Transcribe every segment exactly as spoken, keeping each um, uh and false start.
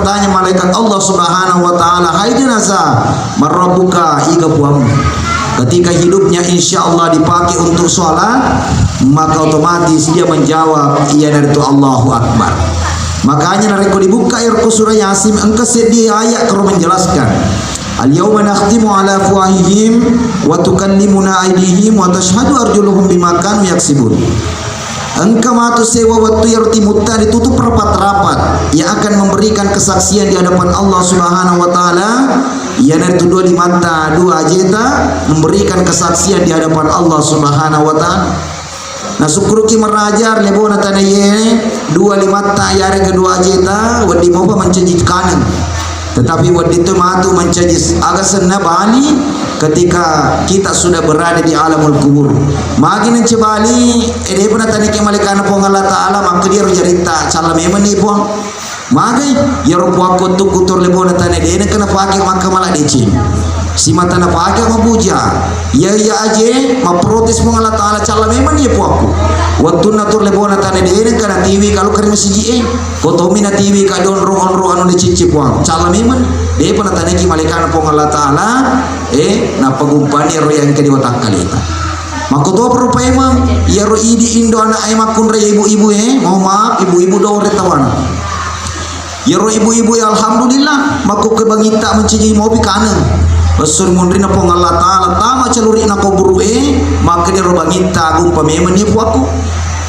Tanya malaikat Allah Subhanahu wa Ta'ala, "Hai jenazah, man rabbuka, iga puammu?" Ketika hidupnya insya Allah dipakai untuk sholat, maka otomatis dia menjawab, "Iyanaritu Allahu Akbar." Makanya narekko dibuka ero surah Yasin, engka seddi ayat karo menjelaskan, "Al-yauma nakhtimu ala afwahihim wa tukallimuna aidihim wa tashhadu arjuluhum bima kanu yaksibun." Engka matu sewa wettu iyaro timutta ditutup rapat-rapat, yang akan memberikan kesaksian di hadapan Allah Subhanahu wa Ta'ala, iyanaritu dua limatta, dua ajeta memberikan kesaksian di hadapan Allah Subhanahu wa Ta'ala. Nasukkuruki maraja ri lebona tanae, dua limatta yarega dua ajeta, wedding mopa mancaji kaneng. Tetapi wedding tu matu mancaji s-, aga senna bali ketika kita sudah berada di alamul kubur. Magi nance bali, eh, depa nataniki malaikana Puang Allah Ta'ala, maka dia ro jaritta, calla memang ni Puang. Magai, iyaro puakku tukku tur lebona tanae, de nengka napake makkamala deceng. Simata napake mabuja. Iya, iya aje, maprotes Puang Allah Ta'ala, calla memang ni puakku. Wettunna tur lebona tanae, de nengka natiwi kalau kari masiji e. Ko tommi natiwi ka dionro-onro anu dicicci Puang. Calla memang. Depa nataniki malaikana Puang Allah Ta'ala, eh, napagumpani ero yang ke di watakkaleta. Makkotopa rupa emang, iyaro idi indo anak e makkunrai ibu-ibu e, mohon maaf, ibu-ibu do ore tawana. Iyaro ibu-ibu e, alhamdulillah, makko ke bangitta mencaji mopi kaneng. Esso ri munrinna Puang Allah Ta'ala, tama caluri na kuburu e, maka iyaro bangitta gumpa memang ni puakku.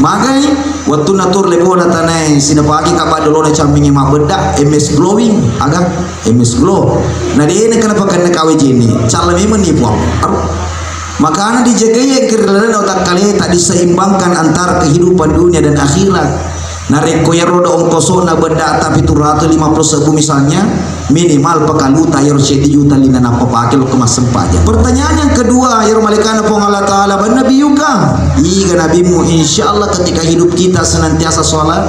Magai, wettunna tur lebona tanae, sinapaki ka badolona cammingi mabbedda, M S glowing, aga, M S glow. Na de nengka napakenna kawe jenne, calla memang ni Puang. Aru. Makana dijagai engka ri lalenna watakkaleta, diseimbangkan antara kehidupan dunia dan akhirat. Narekko iyaro do ongkosona bedda tapi tu ratu lima puluh sebbu misalnya, minimal pakaluta iyaro seddi juta lina nappa pake lokka massempajang. Pertanyaan yang kedua, iyaro malaikana Puang Allah Ta'ala, "Man nabiyuka?" Iga nabimmu? Insya Allah ketika hidup kita senantiasa sholat,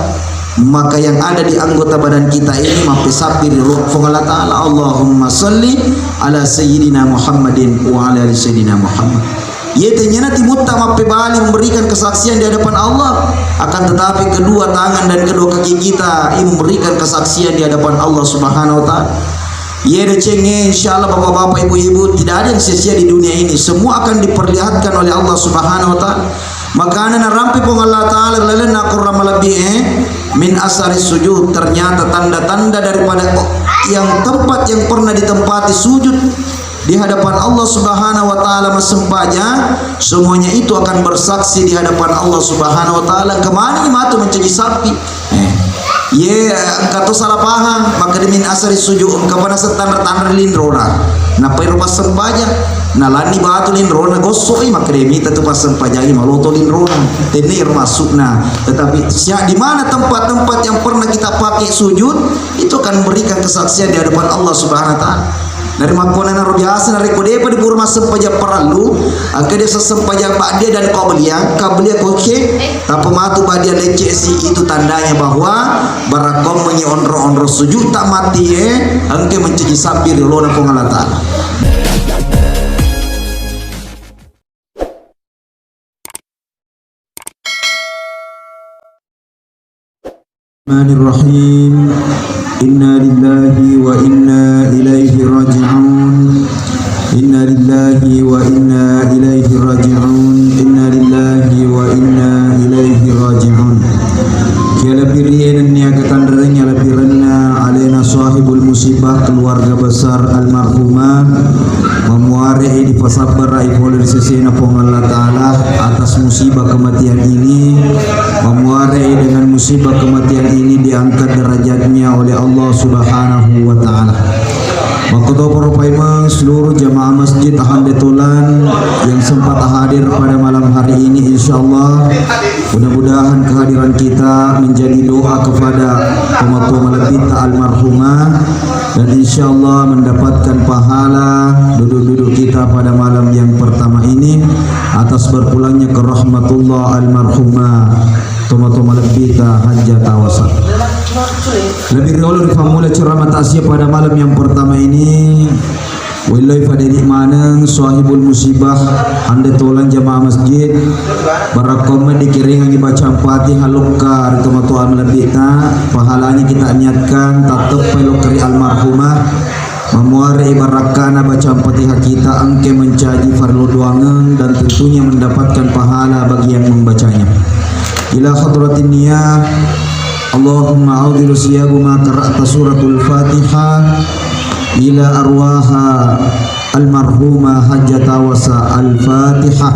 maka yang ada di anggota badan kita ini mappesabbi ri ro-, Puang Allah Ta'ala. Allahumma salli ala Sayyidina Muhammadin wa ala ali Sayyidina Muhammad. Iya, tenniana timutta mappebali memberikan kesaksian di hadapan Allah, akan tetapi kedua tangan dan kedua kaki kita ini memberikan kesaksian di hadapan Allah Subhanahu wa Ta'ala. Iya, decengnge, insya Allah, bapak-bapak, ibu-ibu, tidak ada yang sia-sia di dunia ini. Semua akan diperlihatkan oleh Allah Subhanahu wa Ta'ala. Makana narampe Puang Allah Ta'ala lalenna Quran malebbi e, min asari sujud, ternyata tanda-tanda daripada yang tempat yang pernah ditempati sujud di hadapan Allah Subhanahu wa Ta'ala massempajang, semuanya itu akan bersaksi di hadapan Allah Subhanahu wa Ta'ala. Kemana matu mencaji sapi? Eh, ye, engka to salah paham, makkeda min asari sujud, engka pa naseng tanra-tanra linrona. Nappa iro passempajang, nalanni batu linrona, gossoi, makkeda mita tu passempajangi maloto linrona. Tenne iro maksudna. Tetapi sia-, di mana tempat-tempat yang pernah kita pakai sujud, itu akan memberikan kesaksian di hadapan Allah Subhanahu wa Ta'ala. Narimakkuannanaro biasa narekko depa dipura massempajang parellu, engka dia sessempajang ba'dia dan qabliyah, qabliyah koke, tappa matu ba'dia lecce si, itu tandanya bahwa barakkommengi onro-onro sujud ta mati e, engka mencaji sabbi ri olona Puang Allah Ta'ala. Bismillahirrahmanirrahim. Inna lillahi wa inna ilaihi raji'un. Inna lillahi wa inna ilaihi raji'un. Inna lillahi wa inna ilaihi raji'un. Kialabiriye nennia katanrereng alapirenna alena sahibul musibah, keluarga besar almarhumah. Mamuare'i dipasabbarai pole ri sesena Puang Allah Ta'ala atas musibah kematian ini. Mamuare'i dengan musibah kematian ini diangkat derajatnya oleh Allah Subhanahu wa Ta'ala. Makkotoparo paimeng seluruh jamaah Masjid Hande Tolan yang sempat hadir pada malam hari ini, insya Allah mudah-mudahan kehadiran kita menjadi doa kepada tomatoa malebbitta almarhumah. Dan insya Allah mendapatkan pahala duduk-duduk kita pada malam yang pertama ini atas berpulangnya ke rahmatullah almarhumah tomatoa malebbitta Hajjah Tawasa. Lebih dulu dipammula ceramah takziah pada malam yang pertama ini Wailloi fadeli maneng sahibul musibah, ande tolang jamaah masjid, barakkomma dikiringangi bacang Fatihah lokka ri tomatoa malebbi'ta, pahalanya kita niatkan tatteppai lokka ri almarhumah, mamuare barakkana bacang Fatihah kita engke mencaji farlo doangeng dan tentunya mendapatkan pahala bagi yang membacanya. Ila hadratin niyah, Allahumma audilu siyagu ma qara'ta suratul Fatihah ila arwaha almarhumah Hajjah Tawasa. Al-Fatihah.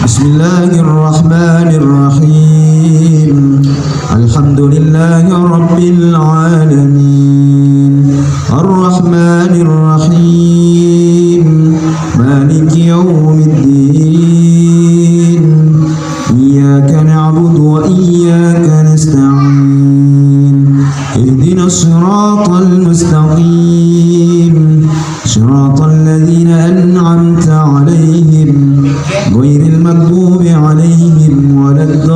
Bismillahirrahmanirrahim. Alhamdulillahi rabbil alamin. Arrahmanirrahim. Maliki yaumiddin. Iyyaka na'budu wa iyyaka nasta'in. Ihdinas siratal mustaqim. Siratal ladzina an'amta 'alaihim, ghairil maghdubi 'alaihim waladdallin.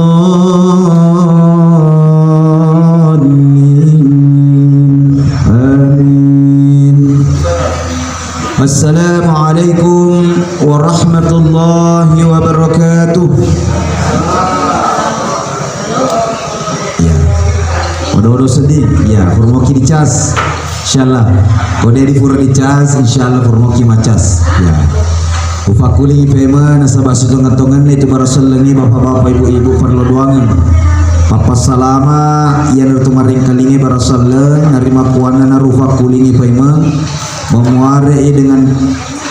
Amin. Assalamualaikum warahmatullahi wabarakatuh. Ya. Odo-odo sedih. Ya, pura moki dicas. Insyaallah. Ko de' dipura dicas, insyaallah pura moki macas. Ya. Ufakkulingi paimeng nasaba sitonga-tonganna itu barasellengi bapak-bapak, ibu-ibu parlo doangeng. Pappassalama iyanaritu maringkalingi baraselleng, narimakkuannanaro ufakkulingi paimeng. Mamuare'i dengan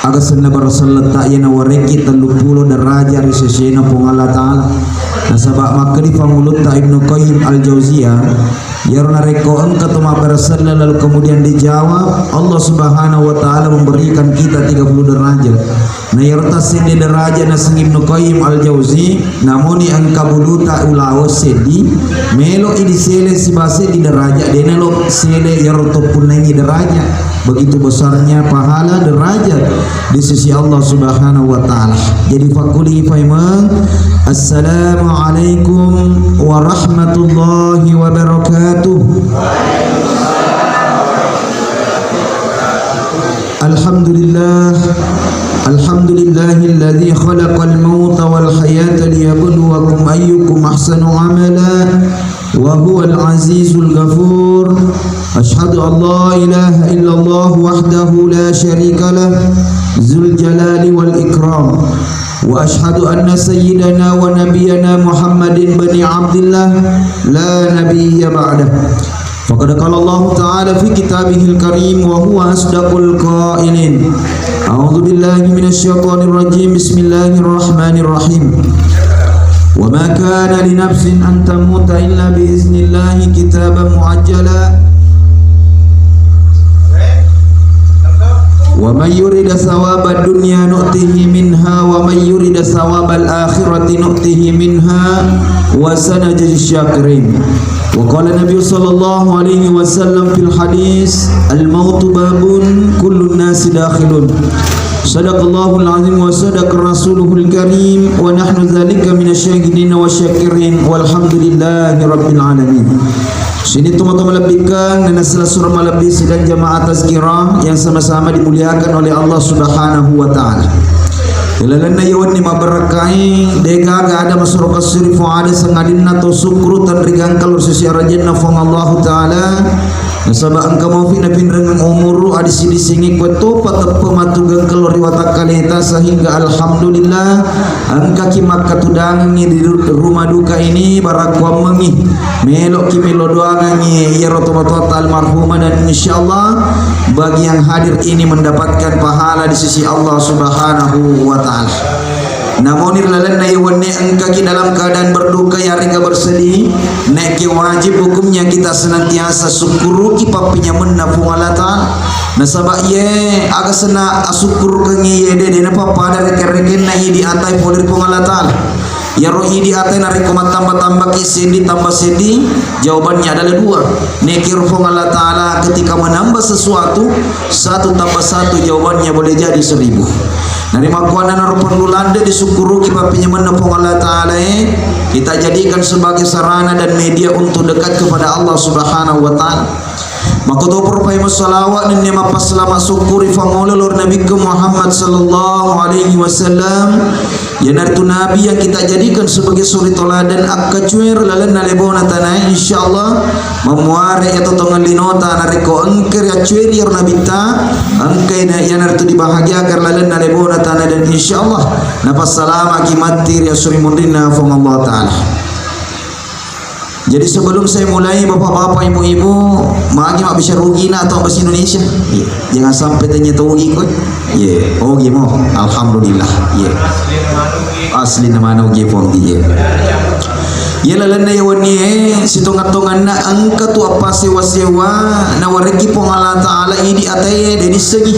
aga senna baraselletta iya nawarekki telluppulo deraja ri sesena Puang Allah Ta'ala. Nasaba makkedi pangulutta Ibnu Qayyim Al-Jauziyah, iyaro narekko engka to mabbaraselleng lalu kemudian dijawab, Allah Subhanahu wa Ta'ala memberikan kita tiga puluh derajat. Na iyaro tassende deraja naseng Ibnu Qayyim Al-Jauzi, namoni engka buluta ulaweng seddi, melo i disele siba seddi deraja, de' nalo sele iyaro toppunnaingi deraja. Begitu besarnya pahala derajat di sisi Allah Subhanahu wa Ta'ala. Jadi fakkuli faimeng, Assalamualaikum warahmatullahi wabarakatuh. Alhamdulillah. Alhamdulillahilladzi khalaqal mauta wal hayata liyabluwakum ayyukum ahsanu amala wa huwal azizul ghafur. Asyhadu an la ilaha illallah wahdahu la syarika lah, dzul jalali wal ikram. Wa asyhadu anna sayyidana wa nabiyyana Muhammadin bani Abdillah la nabiyya ba'dah. Faqad qala Allahu ta'ala fi kitabihil karim wa huwa asdaqul qailin. A'udzu billahi minasy syaithanir rajim. Bismillahirrahmanirrahim. Wa ma kana li nafsin an tamuta illa bi idznillahi kitaban muajjala. Wa may yurida thawabad dunya nu'tihi minha wa may yurida thawabal akhirati nu'tihi minha wa sanajzi syakirin. Wa qala Nabi sallallahu alaihi wasallam fil hadis, "Al-mautu babun kullun nasi dakhilun." Sadaqallahul azim wa sadaqa rasuluhul karim wa nahnu dzalika minasy syahidin wa syakirin walhamdulillahi rabbil alamin. Sini tomatoa malebbikkeng, nana sila sura malebbi sidang jamaah tazkirah yang sama-sama dimuliakan oleh Allah Subhanahu wa Ta'ala. Ilalenna iya wenni mabbarakkai, degaga ada masoro kasuri fo ada sangadinna to sukkuru tenrigangkal sisi arajanna Fuang Allahu Ta'ala. Nasaba engka maufi napinrengeng umuru adisi-disingi kue topa teppe matu gangkal ri watakkaleta sehingga alhamdulillah engkaki makkatudangengi di ru-, rumah duka ini barakkuammengi. Melo'ki melo doangangngi iyaro tomatoatta almarhumah, dan insyaallah bagi yang hadir ini mendapatkan pahala di sisi Allah Subhanahu wa Ta'ala. Namoni ri lalenna iye wenni engkaki dalam keadaan berduka yarega bersedih, nekke wajib hukumnya kita senantiasa sukkuruki pappinyamenna Puang Allah Ta'ala. Nasaba iye aga senna asukkurukengngi iye de, de napappada rekke-rekkenna idi atai pole ri Puang Allah Ta'ala. Iyaro idi atai narekko mattamba-tambaki seddi tambah seddi, jawabannya adalah dua. Nekkiro Puang Allah Ta'ala ketika menambah sesuatu, satu tambah satu jawabannya boleh jadi seribu. Narimakkuannanaro perlu lande disukkuruki pappinyamenna Puang Allah Ta'ala e, kita jadikan sebagai sarana dan media untuk dekat kepada Allah Subhanahu wa Ta'ala. Maka Koto perpai massalawa nennia mappasalama sukkuri fangolo lor Nabikku Muhammad sallallahu alaihi wasallam. Iyanaritu Nabi yang kita jadikan sebagai suri toladan akkacuer lalenna lebona tanae, insyaallah mamuare iya totongeng linota narekko engka riaccueri iyaro Nabitta, engkai na iyanaritu dibahagiakan lalenna lebona tanae dan insyaallah napassalamaki matti ri asuri munrinna Puang Allah Ta'ala. Jadi sebelum saya mulai, bapak-bapak, ibu-ibu, magi mabbicara Ugina atau bahasa Indonesia? Iya. Jangan sampai tanya tahu Ugi koi. Iya, Ugi mo. Alhamdulillah. Iya. Asli nama Ugi pun iya. Iya lalenna iya wenni e, sitonga-tonganna engka tu apa sewa-sewa nawareki Puang Allah Ta'ala idi atae de dissengi.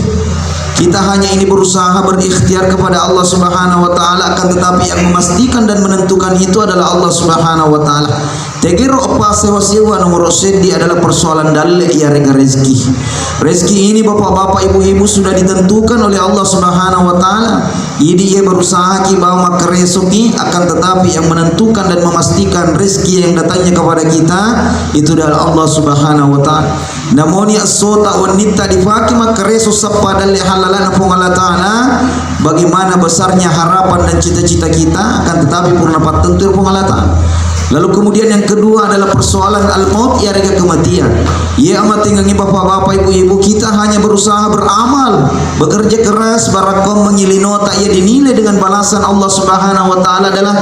Kita hanya ini berusaha berikhtiar kepada Allah Subhanahu wa Ta'ala, akan tetapi yang memastikan dan menentukan itu adalah Allah Subhanahu wa Ta'ala. Tegero apa sewa-sewa nomor seddi adalah persoalan dalle iyarega rezeki. Rezeki ini, bapak-bapak, ibu-ibu, sudah ditentukan oleh Allah Subhanahu wa Ta'ala. Idi iya berusaha ki bawa makkereso ki, akan tetapi yang menentukan dan memastikan rezeki yang datangnya kepada kita itu adalah Allah Subhanahu wa Ta'ala. Namoni essota wennitta dipake makkareso sappa dalle hallalana Puang Allah Ta'ala, bagaimana besarnya harapan dan cita-cita kita, akan tetapi purna pattentu Puang Allah Ta'ala. Lalu kemudian yang kedua adalah persoalan al-maut, iyarega kematian. Iya amatengengi bapak-bapak, ibu-ibu, kita hanya berusaha beramal, bekerja keras, barakko mengilinota iya dinilai dengan balasan Allah Subhanahu wa Ta'ala adalah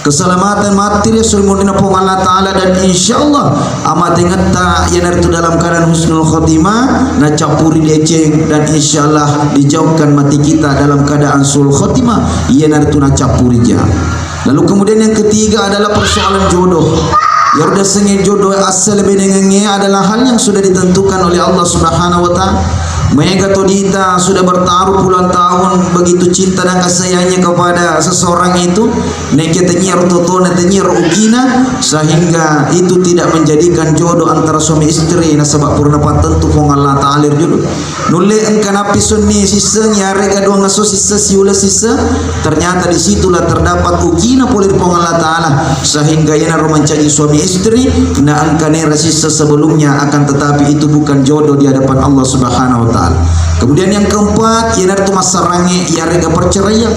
keselamatan mati ri asuri munrinna Puang Allah Ta'ala, dan insyaallah amatengetta iyanaritu dalam keadaan husnul khotimah, nacappuri deceng, dan insyaallah dijauhkan mati kita dalam keadaan suul khotimah, iyanaritu nacappuri ja. Lalu kemudian yang ketiga adalah persoalan jodoh. Iyaro diassengnge jodoh asal benengengnge adalah hal yang sudah ditentukan oleh Allah Subhanahu wa Ta'ala. Maega todita sudah bertaruh puluhan tahun begitu cinta dan kasih sayangnya kepada seseorang itu, Nekke tenyiar totona, tenyiar ukina, sehingga itu tidak menjadikan jodoh antara suami istri, nasaba purna pattentu Puang Allah Ta'ala ri jodoh. Nulle engka nappi sunni sisseng, yarega duang esso sisseng, siuleng sisseng, ternyata di situlah terdapat ukina pole ri Puang Allah Ta'ala, sehingga iyanaro mancaji suami istri, na engka nera sisseng sebelumnya, akan tetapi itu bukan jodoh di hadapan Allah Subhanahu wa Ta'ala. Kemudian yang keempat, iyanaritu massarangnge, yarega perceraian.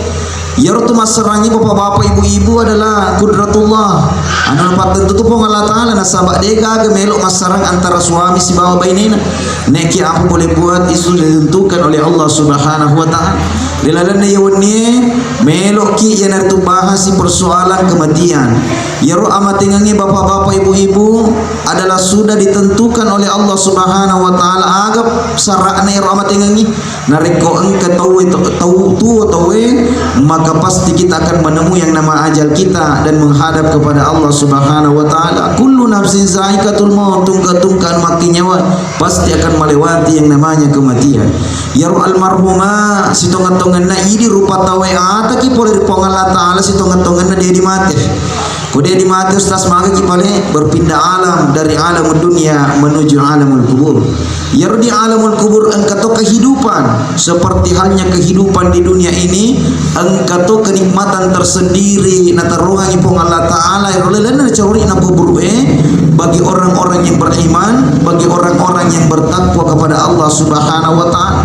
Iyaro tu massarangnge bapak-bapak, ibu-ibu adalah kudratullah. Anu napattentu tu Puang Allah Ta'ala, nasaba de gaga melo massarang antara suami sibawa bainena. Nekke apa boleh buat, itu ditentukan oleh Allah Subhanahu wa Ta'ala. Ri lalenna iya wennie, meloki iyanaritu bahasi persoalan kematian. Iyaro amatengengnge bapak-bapak, ibu-ibu adalah sudah ditentukan oleh Allah Subhanahu wa Ta'ala, aga sara'na iyaro amatengengnge. Narekko engka tauwe to-, tau tuo tauwe, maka pasti kita akan menemui yang nama ajal kita dan menghadap kepada Allah Subhanahu wa Ta'ala. Kullu nafsin zaikatul maut, tungka-tungka makkinyawa pasti akan melewati yang namanya kematian. Iyaro almarhumah sitonga-tonganna idi rupa tauwe ataki pole ri Puang Allah Ta'ala sitonga-tonganna de di mate. Ko de di mate, Ustaz, magaki pale berpindah alam dari alam dunia menuju alamul kubur. Iyaro di alamul kubur engka to kehidupan, seperti halnya kehidupan di dunia ini, engka to kenikmatan tersendiri natarungangi Puang Allah Ta'ala ero lalenna cawari'na kubur e, bagi orang-orang yang beriman, bagi orang-orang yang bertakwa kepada Allah Subhanahu wa Ta'ala.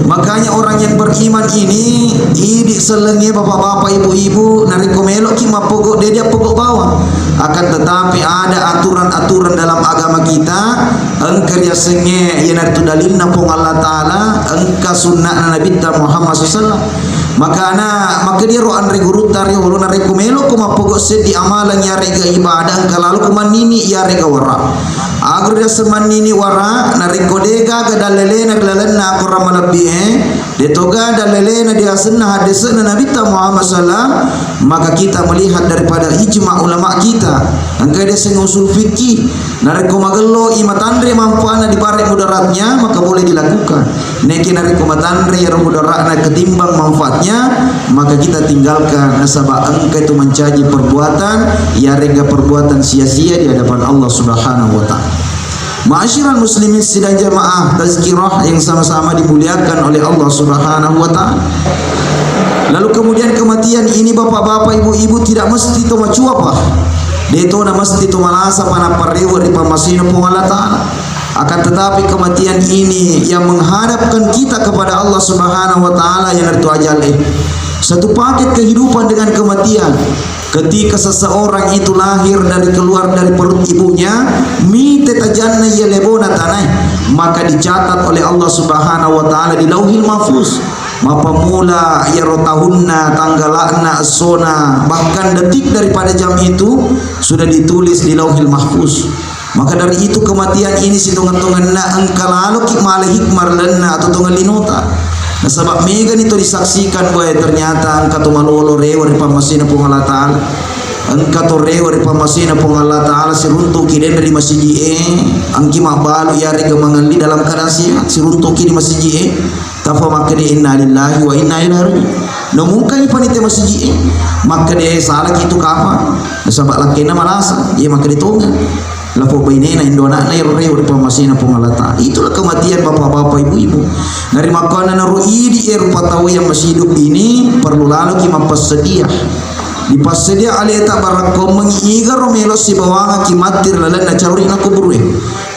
Makanya orang yang beriman ini, idi sellengnge bapak-bapak, ibu-ibu, narekko meloki mappogo, de dia pogok bawang. Akan tetapi ada aturan-aturan dalam agama kita, engka riasengnge iyanaritu dalilna Puang Allah Ta'ala, engka sunna'na Nabitta Muhammad sallallahu alaihi wasallam. Makana, maka diaro anre gurutta riolo, narekko melokko mappogo seddi amalang yarega ibadah, engka laloko mannini yarega wara. Agar dia semannini wara, narekko de gaga dalelena ri lalenna akorang malebbi e, de toga dalelena di asenna haddese'na Nabitta Muhammad sallam, maka kita melihat daripada ijma ulama kita, engka diaseng usul fikih, narekko magello i matanre manfaatna di bare mudaratnya, maka boleh dilakukan. Nekke narekko matanre iyaro mudaratna ketimbang manfaatnya, maka kita tinggalkan, nasaba engka itu mancaji perbuatan yarega perbuatan sia-sia di hadapan Allah Subhanahu wa Ta'ala. Ma'asyiral muslimin sidang jamaah tazkirah yang sama-sama dimuliakan oleh Allah Subhanahu wa Ta'ala. Lalu kemudian kematian ini, bapak-bapak, ibu-ibu, tidak mesti to macuapa. De tona mesti to malasa pa napparewe ri pammasena Puang Allah Ta'ala. Akan Tapi kematian ini yang menghadapkan kita kepada Allah Subhanahu wa Ta'ala, yang itu ajal, eh. Satu paket kehidupan dengan kematian. Ketika seseorang itu lahir dari, keluar dari perut ibunya, mite tajanna ia lebona tanai, maka dicatat oleh Allah Subhanahu wa Ta'ala di Lauhil Mahfuz. Mappamula iyaro tahunna, tanggalakna, essona, bahkan detik daripada jam itu sudah ditulis di Lauhil Mahfuz. Maka dari itu, kematian ini sitonget-tongenna engka laloki male hikmah lalenna atau tongeng linota. Nasaba megani to disaksikan, boe, ternyata engka to malolo rewe ri pammasena Puang Allah Ta'ala. Engka to rewe ri pammasena Puang Allah Ta'ala, siruntuki denre di masiji e, engki mabbalu iyarega mangelli dalam keadaan sehat, siruntuki di masiji e. Tafa makkeda, "Inna lillahi wa inna ilaihi raji'un." Namungkani panitia masiji e, makkeda, "Eh, salaki itu kapa?" Nasaba lakkainna malasa, iya makkeda tongeng. Lapo bainena, indo anakna, iyaro rewe ri pammasena Puang Allah Ta'ala. Itulah kematian, bapak-bapak, ibu-ibu. Narimakkuannanaro idi e rupa tau yang masih hidup ini perlu laloki mappassedia. Dipassedia aleta barakkommengi igaro melo sibawangaki matti ri lalenna calori'na kuburu e.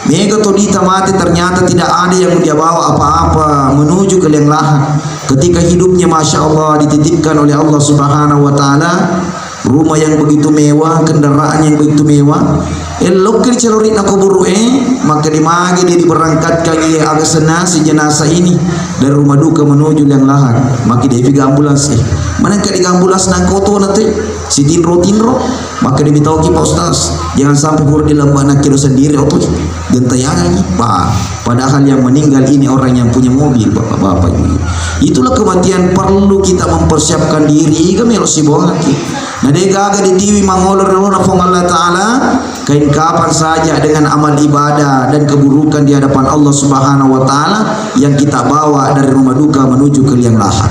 Mega to dita mate, ternyata tidak ada yang dia bawa apa-apa menuju ke liang lahat. Ketika hidupnya, Masya Allah, dititipkan oleh Allah Subhanahu wa Ta'ala, rumah yang begitu mewah, kendaraan yang begitu mewah, elokki ri calori'na kuburu e, maka dimage dia diberangkatkan ia, aga senna, si jenazah ini dari rumah duka menuju liang lahat. Maka dia juga ambulans e. Mana engka di ambulans nangkoto nate, si tinro-tinro. Maka dia mitoki, Pak Ustaz, jangan sampai pura di lembah nakiro sendiri, oto gentayangan. Wah, padahal yang meninggal ini orang yang punya mobil, bapak-bapak, ibu-ibu. Itulah kematian, perlu kita mempersiapkan diri, iga melo sibawangaki. Na de gaga ditiwi mangolo ri olona Puang Allah Ta'ala, kain kapan saja dengan amal ibadah dan keburukan di hadapan Allah Subhanahu wa Ta'ala yang kita bawa dari rumah duka menuju ke liang lahat.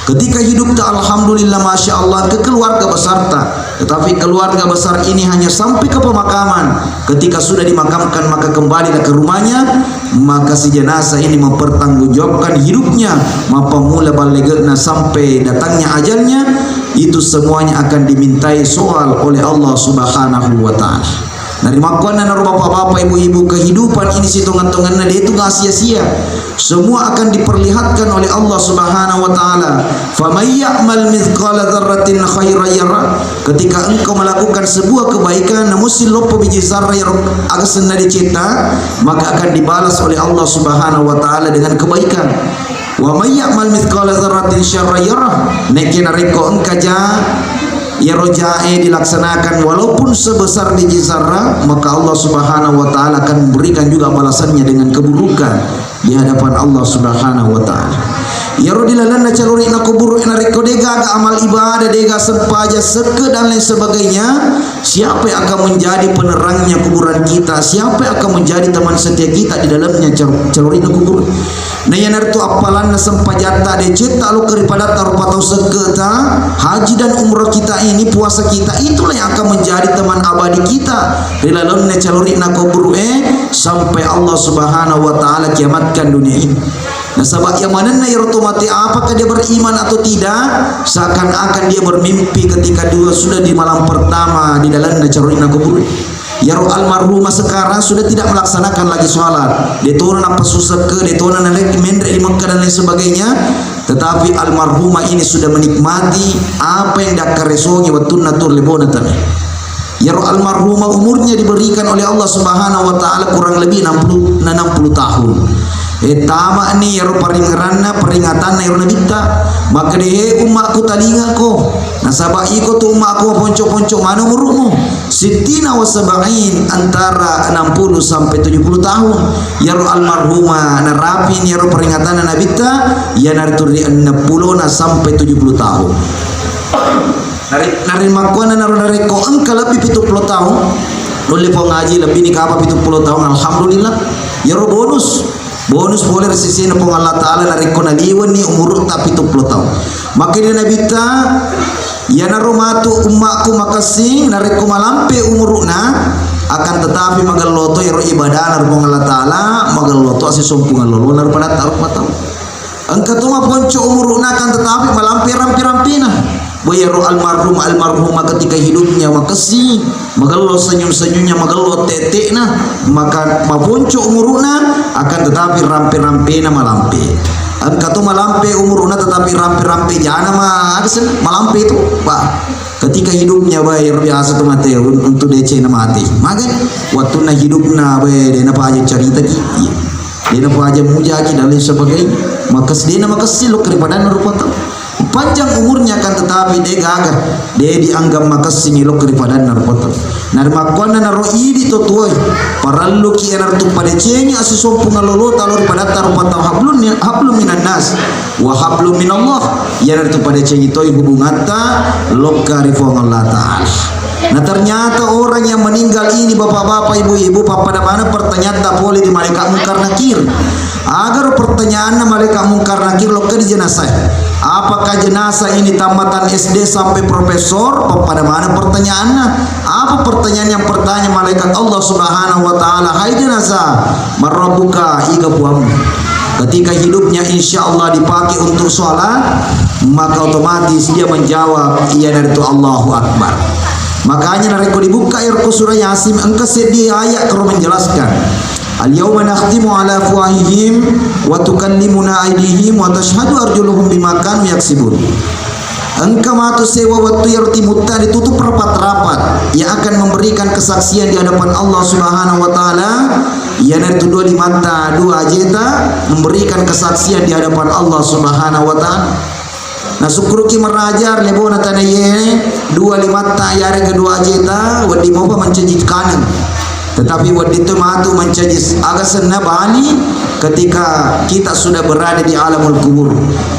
Ketika hidup ta, alhamdulillah, Masya Allah, ke keluarga besar ta. Tetapi keluarga besar ini hanya sampai ke pemakaman. Ketika sudah dimakamkan, maka kembalilah ke rumahnya. Maka si jenazah ini mempertanggungjawabkan hidupnya, mappamula ballegena sampai datangnya ajalnya. Itu semuanya akan dimintai soal oleh Allah Subhanahu wa Ta'ala. Narimakkuannanaro, bapak-bapak, ibu-ibu, kehidupan ini sitonget-tongenna detu ga sia-sia. Semua akan diperlihatkan oleh Allah Subhanahu wa Ta'ala. "Faman ya'mal mithqala dzarratin khairan yarah." Ketika engkau melakukan sebuah kebaikan, namusi loppo biji zarra iyaro aga senna dicetta, maka akan dibalas oleh Allah Subhanahu wa Ta'ala dengan kebaikan. "Wa may ya'mal mithqala dzarratin syarran yarah." Nekke narekko engka ja iyaro jae dilaksanakan walaupun sebesar biji zarra, maka Allah Subhanahu wa Ta'ala akan memberikan juga balasannya dengan keburukan di hadapan Allah Subhanahu wa Ta'ala. Iyaro di lalenna calori'na kuburu e, narekko degaga amal ibadah, dega sempaja, sekke, dan lain sebagainya, siapa yang akan menjadi penerangnya kuburan kita? Siapa yang akan menjadi teman setia kita di dalamnya cal-, calori'na kuburu? Na iyanaritu appalanna sempajatta, decetta lokka ri padatta rupa tau sekketa, haji dan umrah kita ini, puasa kita, itulah yang akan menjadi teman abadi kita ri lalenna calori'na kuburu e, sampai Allah Subhanahu wa Ta'ala kiamatkan dunia ini. Nasaba iya manenna iyaro to mate, apakah dia beriman atau tidak, seakan-akan dia bermimpi ketika dua sudah di malam pertama di dalamna calori'na kuburu. Iyaro almarhumah sekarang sudah tidak melaksanakan lagi sholat. Detona napassu sekke, detona nalek-, menre di Mekah dan lain sebagainya. Tetapi almarhumah ini sudah menikmati apa yang diakkaresongi wettunna tu lebona tane. Iyaro almarhumah umurnya diberikan oleh Allah Subhanahu wa Ta'ala kurang lebih enam puluh, enam puluh tahun. Eh, tama'ni iyaro paringeranna, peringatanna iyaro nabitta. Makkeda, "He ummakku, talingako. Nasaba iko tu ummakku maponco-ponco maneng umurukmu. Sittina wa sab'in, antara enam puluh sampai tujuh puluh tahun." Iyaro almarhumah narapini iyaro peringatanna nabitta, iyanaritu ri enneng pulona sampai tujuh puluh tahun. Nari-, narimakkuannanaro narekko engka lebbi pitu pulo taung, nulle pong ngaji lebbi ni kapa pitu pulo taung, alhamdulillah. Iyaro bonus. Bonus pole ri sesena Puang Allah Ta'ala narekko naliwenni umurutta pitu pulo taung. Makkeda Nabitta, iyanaro matu ummakku makessing narekko malampe umuruna, akan tetapi magello to iyaro ibadana ri Puang Allah Ta'ala, magello to asisompungan lolona ri padatta rupa tau. Engka to maponco umuruna, akan tetapi malampe rampe-rampena. Boyaro almarhum, almarhumah ketika hidupnya makessing, magello senyum-senyumnya, magello tete-tetena, maka maponco umuruna, akan tetapi rampe-rampena malampe. Engka to malampe umuruna tetapi rampe-rampe jana ma-, malampe itu, Pak. Ketika hidupnya bayar biasa tu mate un-, untuk D C na mati. Maka waktu na hidupna, we, dena paja carita ki. Iya. Dena paja mujaki dan lain sebagainya. Maka sedena makessing lo keripadan rupa tau. Panjang umurnya akan tetapi de gaga, de dianggap makessing lo keripadan rupa tau. Narimakkuanna naro idi to tuai, parelluki iyanaritu padecengi asisompungan lolota lao ri padatta rupa tau hablum, hablum minan nas wa hablum minallah, iyanaritu padecengi toi hubungatta lokka ri Puang Allah Ta'ala. Nah, ternyata orang yang meninggal ini, bapak-bapak, ibu-ibu, pappada maneng pertanyaanna pole di malaikat Munkar Nakir. Agaro pertanyaanna malaikat Munkar Nakir lokka di jenazah. Apakah jenazah ini tamatan S D sampai profesor? Pappada maneng pertanyaanna. Apa pertanyaan yang bertanya malaikat Allah Subhanahu wa Ta'ala? Hai jenazah, man rabbuka, iga puammu? Ketika hidupnya insya Allah dipakai untuk sholat, maka otomatis dia menjawab, iyanaritu Allahu Akbar. Makanya narekko dibuka ero surah Yasin, engka seddi ayat karo menjelaskan. Al-yawma nakhtimu ala afwahihim wa tukallimuna aydihim wa tashhadu arjuluhum bima kanu yaksibun. Engka matu sewa wettu iyaro timutta ditutup rapat-rapat, yang akan memberikan kesaksian di hadapan Allah Subhanahu wa Ta'ala, iyanaritu dua limatta, dua ajeta, memberikan kesaksian di hadapan Allah Subhanahu wa Ta'ala. Nasukkuruki maraja ri lebona tanae, dua limatta yarega dua ajeta, wedding mopa mancaji kaneng. Tetapi wedding tu matu mancaji s-, aga senna bali ketika kita sudah berada di alamul kubur.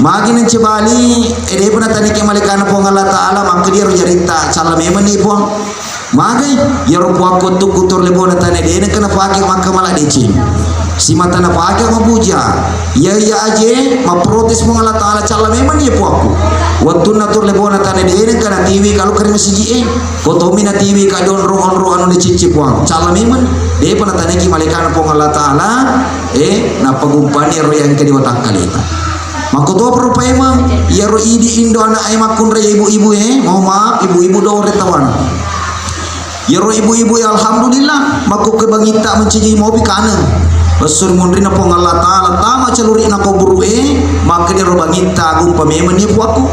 Magi nance bali, eh, depa nataniki malaikana Puang Allah Ta'ala, maka dia ro jaritta, calla memang ni Puang. Magai, iyaro puakku tukku tur lebona tane dena kena pake makka mala deceng. Simata na pake mabuja. Iya, iya aje, maprotes Puang Allah Ta'ala, calla memang iya puakku. Wettunna tur lebona tane dena kena tiwi kalau keri masiji e. Ko tommi na tiwi ka onro-onro anu dicicci Puang. Calla memang, depa nataneki malaikana Puang Allah Ta'ala, eh, napagumpani ro yang ke di watakkaleta. Makkotopa rupae mang, iyaro idi indo anak e makkunrai ibu-ibu e, mohon maaf, ibu-ibu do ore tawana. Iyaro ibu-ibu e, alhamdulillah, makko kebangitta mencaji mopi kaneng. Esso ri munrinna Puang Allah Ta'ala, tama calurina kuburu e, maka dero bangitta gumpa memang ni puakku.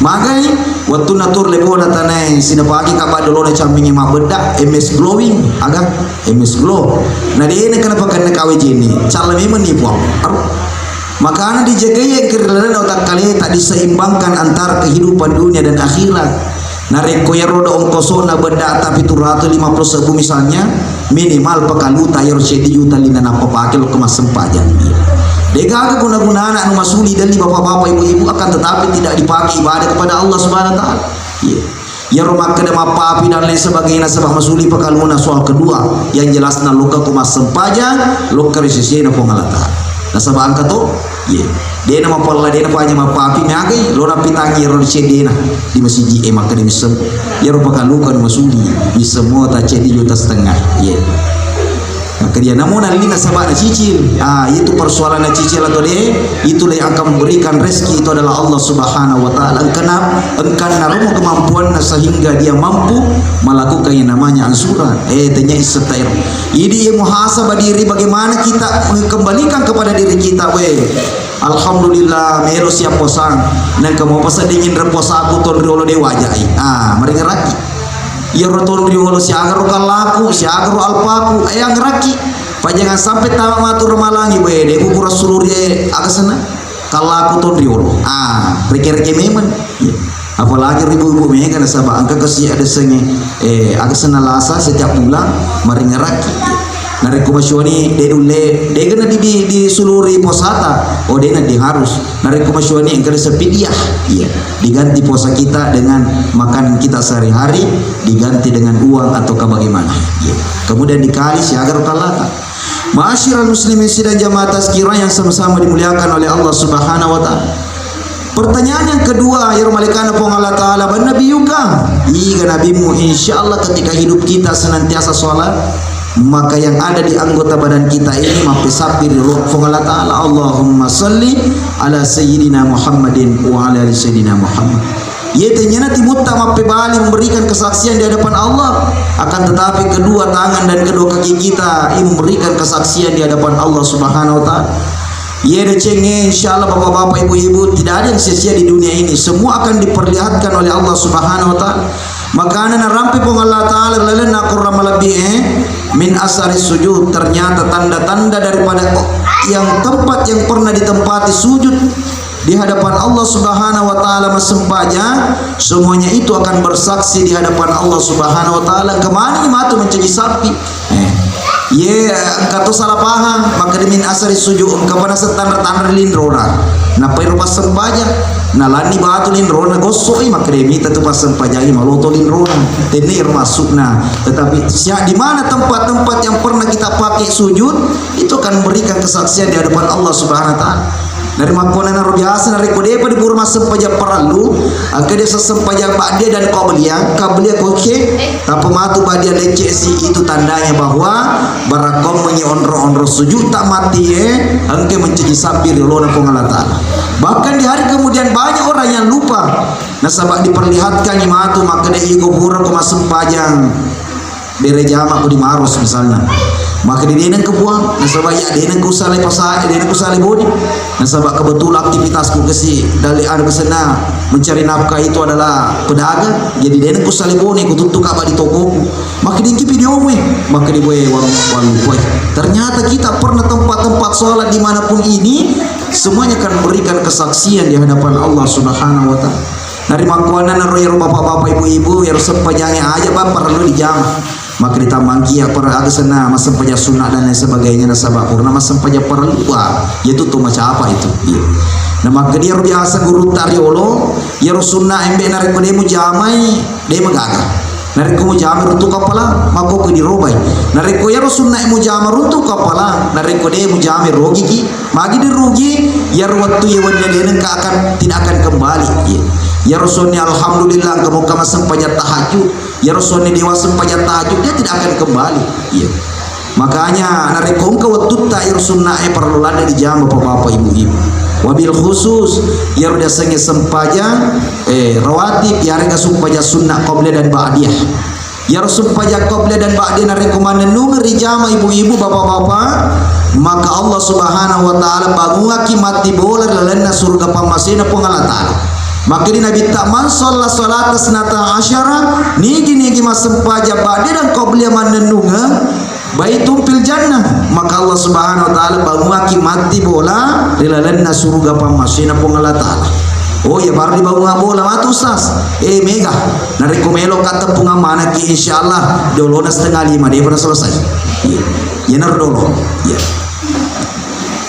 Magai, wettunna tur lebona tanae, sinapaki ka badolona cammingi mabbedda, M S glowing, aga, M S glow. Na dena kena pakanna kawe jene, calla memang ni puang. Aru. Makana dijagai engka ri lalenna watakkaleta, diseimbangkan antara kehidupan dunia dan akhirat. Narekko iyaro do ongkosona bedda tapi turatu lima puluh sebbu misalnya, minimal pakaluta iyaro seddi juta lina nappa pake lokka massempajang. Degaga guna-gunana anu masuli delli bapak-bapak ibu-ibu, akan tetapi tidak dipakai ibadah kepada Allah Subhanahu wa Ta'ala. Iya. Iyaro makkeda mappapi dan lain sebagainya, nasaba masuli pakaluna. Soal kedua, yang jelasna lokka ko massempajang, lokka ri sesena Puang Allah Ta'ala. Nasaba engka to, ye, dena mapalla, dena panya mappapi, magai, lo napitangi iyaro ri cedena di masiji e, makkeda misseng. Iyaro pakaluka nu masuli, misseng mota ceddi juta setengah. Ye. Maka dia namo nalli nasaba na cicil. Ah, itu persoalan na cicil atau de, itulah yang akan memberikan rezeki itu adalah Allah Subhanahu wa Ta'ala. Engkana, engkana romo kemampuanna sehingga dia mampu melakukan yang namanya ansuran. Eh, tanya isetair. Jadi ya muhasabah diri, bagaimana kita mengembalikan kepada diri kita, weh. Alhamdulillah, melo siap posang. Nengka mau pesan dingin reposaku tonriolo de wajai. Ah, meringeraki. Iyaro tonriolo siagaro kallaku, siagaro alpaku, eh, angerakki. Pa jangan sampai tama matu ramalangi, boe, de pura suluri, eh, aga senna? Kallaku tonriolo. Ah, reke-reke memang. Iya. Apalagi ibu-ibu mega nasaba engka kasi ada senge, eh, aga senna lasa setiap bulan, maringerakki. Iya. Narekko masiwani de dulle, de gena di, di, di suluri posata, oh, de na di harus. Narekko masiwani engka ada sepidiah. Iya. Diganti puasa kita dengan makanan kita sehari-hari, diganti dengan uang atau bagaimana. Ya. Kemudian dikali siaga rokallata. Ma'asyiral muslimin sidang jamaah tazkirah yang sama-sama dimuliakan oleh Allah Subhanahu wa Ta'ala. Pertanyaan yang kedua, ya malaikana Puang Allah Ta'ala, "Man nabiyyuka?" Iga nabimu? Insya Allah ketika hidup kita senantiasa sholat, maka yang ada di anggota badan kita ini mappesabbi ri Puang Allah Ta'ala. Allahumma salli ala Sayyidina Muhammadin wa ala ali Sayyidina Muhammad. Iye tenniana timutta mappebali memberikan kesaksian di hadapan Allah, akan tetapi kedua tangan dan kedua kaki kita ini memberikan kesaksian di hadapan Allah Subhanahu wa Ta'ala. Iye decengnge, insya Allah, bapak-bapak, ibu-ibu, tidak ada yang sia-sia di dunia ini. Semua akan diperlihatkan oleh Allah Subhanahu wa Ta'ala. Makana narampe Puang Allah Ta'ala lalenna Quran malebbi, eh, min asari sujud, ternyata tanda-tanda daripada yang tempat yang pernah ditempati sujud di hadapan Allah Subhanahu wa Ta'ala massempajang, semuanya itu akan bersaksi di hadapan Allah Subhanahu wa Ta'ala. Kemana matu mencaji sapi? Eh, ye, engka to salah paham, makkeda min asari sujud, engka pa naseng tanra-tanra linrona. Nappa iro passempajang, nalanni batu linrona, gossoi, makkeda mita tu passempajangi maloto linrona. Tenne iro maksudna. Tetapi sia-, di mana tempat-tempat yang pernah kita pakai sujud, itu akan memberikan kesaksian di hadapan Allah Subhanahu wa Ta'ala. Narimakkuannanaro biasa narekko depa dipura massempajang parellu, engka dia sessempajang ba'diyah dan qabliyah, qabliyah koke, tappa matu ba'diyah lecce si, itu tandanya bahwa barakkommengi onro-onro sujud tak mati, eh, engka mencaji sabbi ri olona Puang Allah Ta'ala. Bahkan di hari kemudian banyak orang yang lupa, nasaba diperlihatkan matu makkeda iko pura ko massempajang bere jama ko di Maros misalna. Makkeda de nengka Puang, nasaba iya de nengka usale pasa, de nengka usale boni. Nasaba kebetulan aktivitasku kesi, dale anu kesena mencari nafkah itu adalah pedagang, jadi de nengka usale boni, ku tuttu kaba di tokoku. Makkeda engki video mue, makkeda boe wang, wang boe. Ternyata kita pernah tempat-tempat sholat dimanapun ini, semuanya akan memberikan kesaksian di hadapan Allah Subhanahu wa Ta'ala. Narimakkuannanaro iyaro bapak-bapak, ibu-ibu, iyaro sempajangnge aja, Pak, parellu dijama. Maka ditambangki apa aga senna massempajang sunna dan lain sebagainya, nasaba purana massempajang parellu, wah, iyatu to macapa itu. Iya. Nah, makkeda iyaro biasa gurutta riolo, iyaro sunna embe narekko de mujamai, de magaga. Narekko mujamai runtu kapala, makkokko dirobai. Narekko iyaro sunna mujama runtu kapala, narekko de mujamai rogiki, magi dirugi, iyaro wettu iya wenni de nengka akan, tidak akan kembali. Iya. Iyaro suanni alhamdulillah engka mokka massempajang tahajud. Iyaro suanni dewa sempajang tahajud, dia tidak akan kembali. Iya. Makanya narekko engka wettutta iyaro sunnae parellu ladde dijama bapak-bapak, ibu-ibu. Wabil khusus iyaro diasengnge sempajang, eh, rawatib, iyarega sempajang sunna qabliyah dan ba'diyah. Iyaro sempajang qabliyah dan ba'diyah narekko mannennungeng rijama ibu-ibu, bapak-bapak, maka Allah Subhanahu wa Ta'ala bangungaki matti bola ri lalenna suruga pammasena Puang Allah Ta'ala. Makkeda Nabitta, "Man shalla sholata isnata asyara," nigi-nigi massempajang ba'diyah dan qabliyah mannennungeng, "baitum fil jannah," maka Allah Subhanahu wa Ta'ala bangungaki matti bola ri lalenna suruga pammasena Puang Allah Ta'ala. Oh iya, baru dibangunga bola matu, Ustaz. Eh, mega. Narekko melo ka teppungang manekki, insyaallah, dolona setengah lima, depa selesai. Iya. Iyanaro dolo. Iya.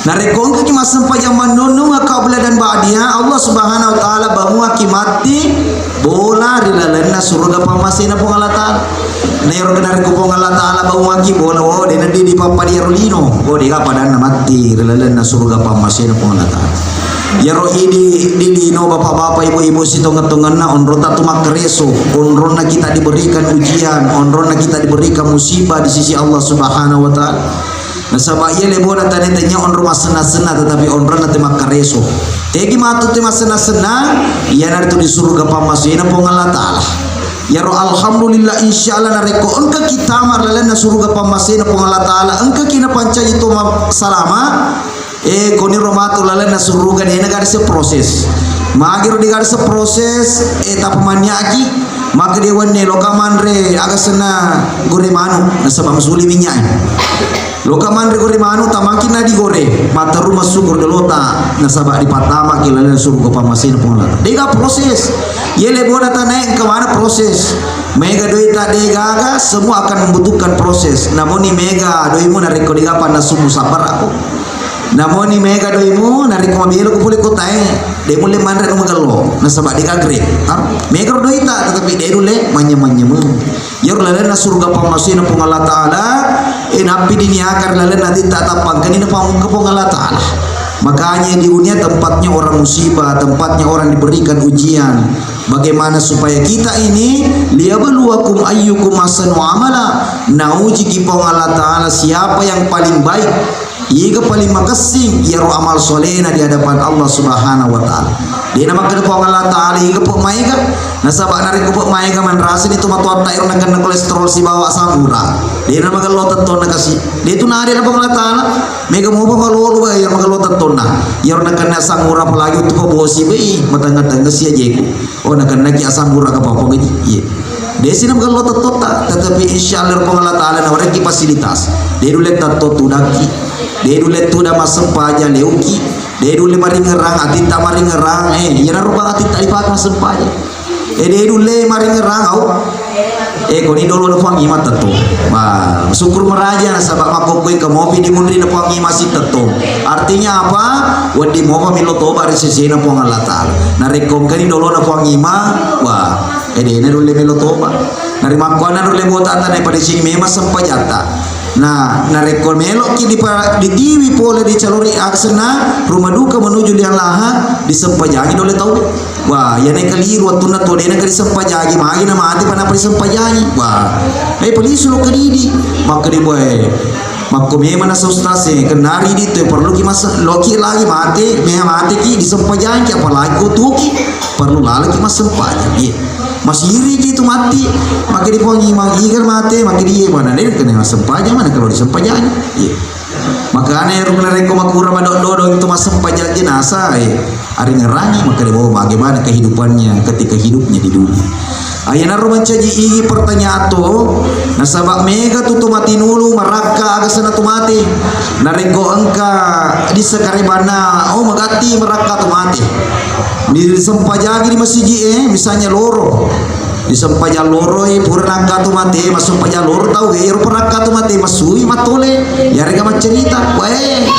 Narekko engkaki massempajang mannennungeng qabliyah dan ba'diyah, Allah Subhanahu wa Ta'ala bangungaki matti bola ri lalenna suruga pammasena Puang Allah Ta'ala. Naero narekko Puang Allah Ta'ala bangungaki bola, oh, de naddi dipappada iyaro lino. Oh, dega padanna matti ri lalenna suruga pammasena Puang Allah Ta'ala. Iyaro idi di lino, bapak-bapak, ibu-ibu, sitongeng-tongenna onrota tu makkareso, onronna kita diberikan ujian, onronna kita diberikan musibah di sisi Allah Subhanahu wa Ta'ala. Nasaba iya lebona tania tennia onro massenna-senna, tetapi onronna te makkareso. Tegi matu te massenna-senna, iyanaritu di suruga pammasena Puang Allah Ta'ala. Iyaro alhamdulillah, insyaallah narekko engkaki tama ri lalenna suruga pammasena Puang Allah Ta'ala, engkaki napancaji to ma-, salama, eh, koniro matu lalenna suruga de nagadese proses. Magiro digadese proses, eh, tappa manniaki, maka de wenni loka manre aga senna gore manu, nasaba masuli minyak. Loka manre gore manu, tamangki na digore, matteru massukur delota, nasaba dipattamaki lalenna suruga pammasena Puang Allah. Dega proses. Iye lebona tanae engka mana proses. Mega doita degaga, semua akan membutuhkan proses. Namoni mega doimu narekko dega panna sumu sabar aku. Namoni mega doimu narekko mabelo ko pole kotae, de mulle manre anu magello, nasaba dega gre. Mega ro doita, tetapi de nulle manyameng-nyameng. Iyaro lalenna suruga pammasena Puang Allah Ta'ala, eh, nappi diniakan lalenna atitta tappangkani napamukka Puang Allah Ta'ala. Makanya di dunia tempatnya orang musibah, tempatnya orang diberikan ujian. Bagaimana supaya kita ini, "Liyabluwakum ayyukum ahsanu amala," naujiki Puang Allah Ta'ala siapa yang paling baik. Iga paling makessing iyaro amal solena di hadapan Allah Subhanahu wa Ta'ala. Dena makkeda Puang Allah Ta'ala iga pok maega. Nasaba narekko pok maega manrasani tu matoatta ero nakenna kolesterol sibawa asam urat. Dena magello tettonna kasi. De tu nade na Puang Allah Ta'ala. Mega mopa malolo ba iyaro magello tettonna. Iyaro nakenna asam urat apalagi tu pabosi bai matengnga-tengnga sia jeku. Oh, nakennaki asam urat ka papa gaji. Iya. Desi na magello tettotta, tetapi insya Allah Puang Allah Ta'ala nawarekki fasilitas. De dulle tetto tudakki. De dulle tuda massempajang leuki. De dulle maringerang, atitta maringerang. Eh, iyana rupa atitta dipake massempajang. Eh, de dulle maringerang au. Eh, koni dolo na Puang Ima tetto. Wah, syukur meraja nasaba makkokkoe ke mopi di munri na Puang Ima si tetto. Artinya apa? Wedding mopa milo toba ri sesena Puang Allah Ta'ala. Narekko engkani dolo na Puang Ima, wah, eh, dena dulle melo toba. Narimakkuana dulle botata na pada sini memang sempajatta. Nah, narekko meloki dipa-, ditiwi pole dicalori aksenna rumah duka menuju liang lahat, disempajangi dole tau. Wah, iyana keliru wettunna to dena ka disempajangi, magi na mate pa napa disempajangi. Wah, eh, polisu lo kedidi. Makkedi boe. Makko memang nasa ustaz e, kennari di tu perlu ki masa loki lagi mate, meha mate ki disempajangi, apalagi ko tuki perlu lalaki massempajang. Iya. Masiri ji tu mati, makkedi Puang Ima iga mate, makkedi iye mana de kena massempajang, mana kalau disempajangi. Iya. Makanya rukna rekko makura madododong itu massempajang jenazah, eh, aringerangi makkeda, oh, bagaimana kehidupannya ketika hidupnya di dunia. Ayanaro mancaji igi pertanyaan to, nasaba mega tu to mati nulu marakka aga sana tu mate. Narekko engka dissekarebanna, oh, magatti marakka tu mate. Disempajagi di masiji e, misalnya loro. Disempajang loroi, pura nangka tu mate, massempajang loro tau, ero perakka tu mate, masui matole, yarega maccerita, wae.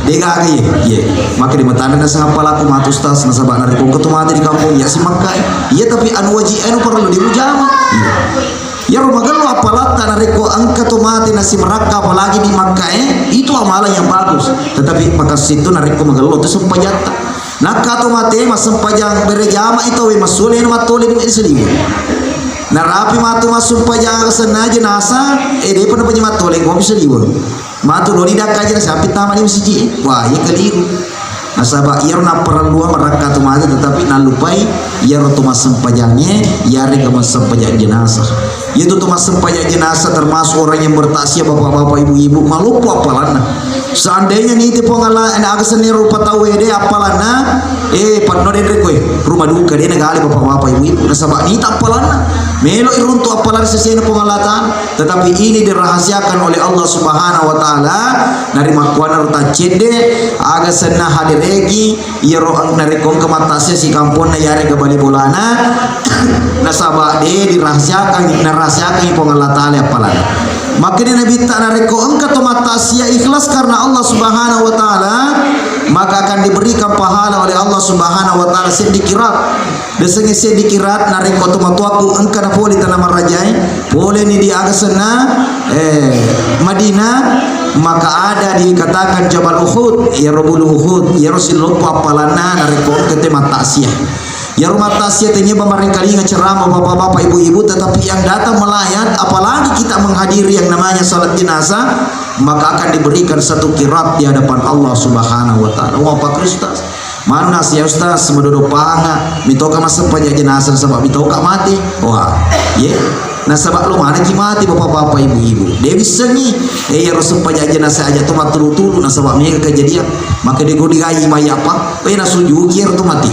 Degaga ye, ye. Maka di matana nasaba palaku matu ustaz, nasaba narekko engka tu mate di kampung, ya si Makka. Iya, tapi anu wajib, anu perlu diujama. Iya. Yaro magello appalatta narekko engka tu mate nasi merakka, apalagi di Makka, eh, itu amalan yang bagus. Tetapi makassi tu narekko magello tu sempajatta. Nakka to mate massempajang berejama ito we massuole na mattole di saliweng. Narapi matu massempajang aga senna jenazah, eh, depa na pajama mattole ko saliweng. Matu doni dakka jenazah api tama di masiji. Wah, iya keliru. Nasaba iyaro napparelluang marakka to mate tetapi nallupai iyaro to massempajangnge, yarega massempajang jenazah. Iyatu to massempajang jenazah termasuk orang yang bertakziah, bapak-bapak, ibu-ibu, maloppo appalanna. Seandainya niti Puang Allah, eh, aga senni rupa tau ede appalanna, eh, panno denre koe, rumah duka de nagale bapak-bapak, ibu-ibu. Nasaba nita appalanna, melo iruntu appalan sesena Puang Allah Ta'ala. Tetapi ini dirahasiakan oleh Allah Subhanahu wa Ta'ala. Nari makkuana ruta cedde, aga senna hadiregi, iyaro ang-, narekko engka mattasia sikamponna yarega bali bolana, nasaba de dirahasiakan, narahasiakan Puang Allah Ta'ala appalanna. Makkeda Nabitta, narekko engka to mattasia ikhlas karena Allah Subhanahu wa Ta'ala, maka akan diberikan pahala oleh Allah Subhanahu wa Ta'ala seddi kirat. Desengnge seddi kirat narekko tomatoakku engka na pole tana marajae, poleni di aga senna, eh, Madinah, maka ada dikatakan Jabal Uhud, iyaro bulu Uhud, iyaro siloppo appalanna narekko engka te mattasia. Iyaro mattasia tania ba marengkalinga ceramah bapak-bapak, ibu-ibu, tetapi yang datang melayat, apalagi kita menghadiri yang namanya salat jenazah, maka akan diberikan satu kirat di hadapan Allah Subhanahu wa Ta'ala. Wah, Pak Ustaz. Manna sia Ustaz, madodo panga, mitoka massempajang jenazah nasaba mitoka mati. Wah, ye. Nasaba lo manaki mati bapak-bapak, ibu-ibu. De wissengi, eh, iyaro sempajang jenazah aja to mattulu-tulu nasaba mega kejadian. Maka de godi gai mai apa? Eh, nasujuki ero to mati.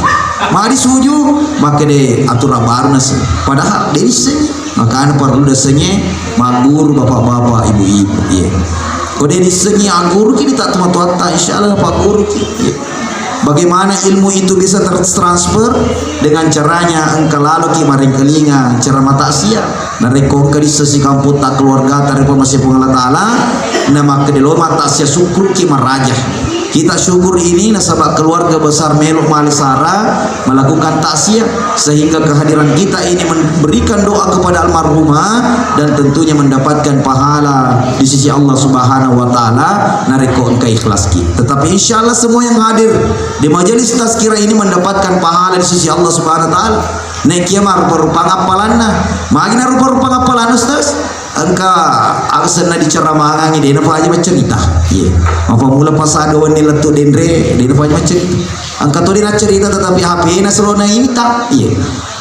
Mari suju, maka de aturan baru nasi. Padahal de wissengi. Makana perlu dasengnge magguru bapak-bapak, ibu-ibu, ye. Ko de dissengi agguru ki, dita tomatoatta, insya Allah pagguruki, ye. Bagaimana ilmu itu bisa tertransfer? Dengan caranya engka laloki marengkalinga ceramah takziah. Narekko engka disseng sikamputta, keluargata, ri pamase Puang Allah Ta'ala, na makkeda lo matakziah, sukkuruki maraja. Kita syukur ini nasaba keluarga besar melo male sara melakukan takziah, sehingga kehadiran kita ini memberikan doa kepada almarhumah dan tentunya mendapatkan pahala di sisi Allah Subhanahu wa Ta'ala narekko engka ikhlaski. Tetapi insya Allah semua yang hadir di majelis tazkirah ini mendapatkan pahala di sisi Allah Subhanahu wa Ta'ala. Nekia marupa-rupang appalanna. Magi narupa-rupang appalanna, Ustaz? Engka aga senna diceramagangngi, de' napaja maccerita. Iye. Mappammula pasado wenni lettu denre, de' napaja maccerita. Engka to de' naccerita, tetapi H P-na selo naita. Iye.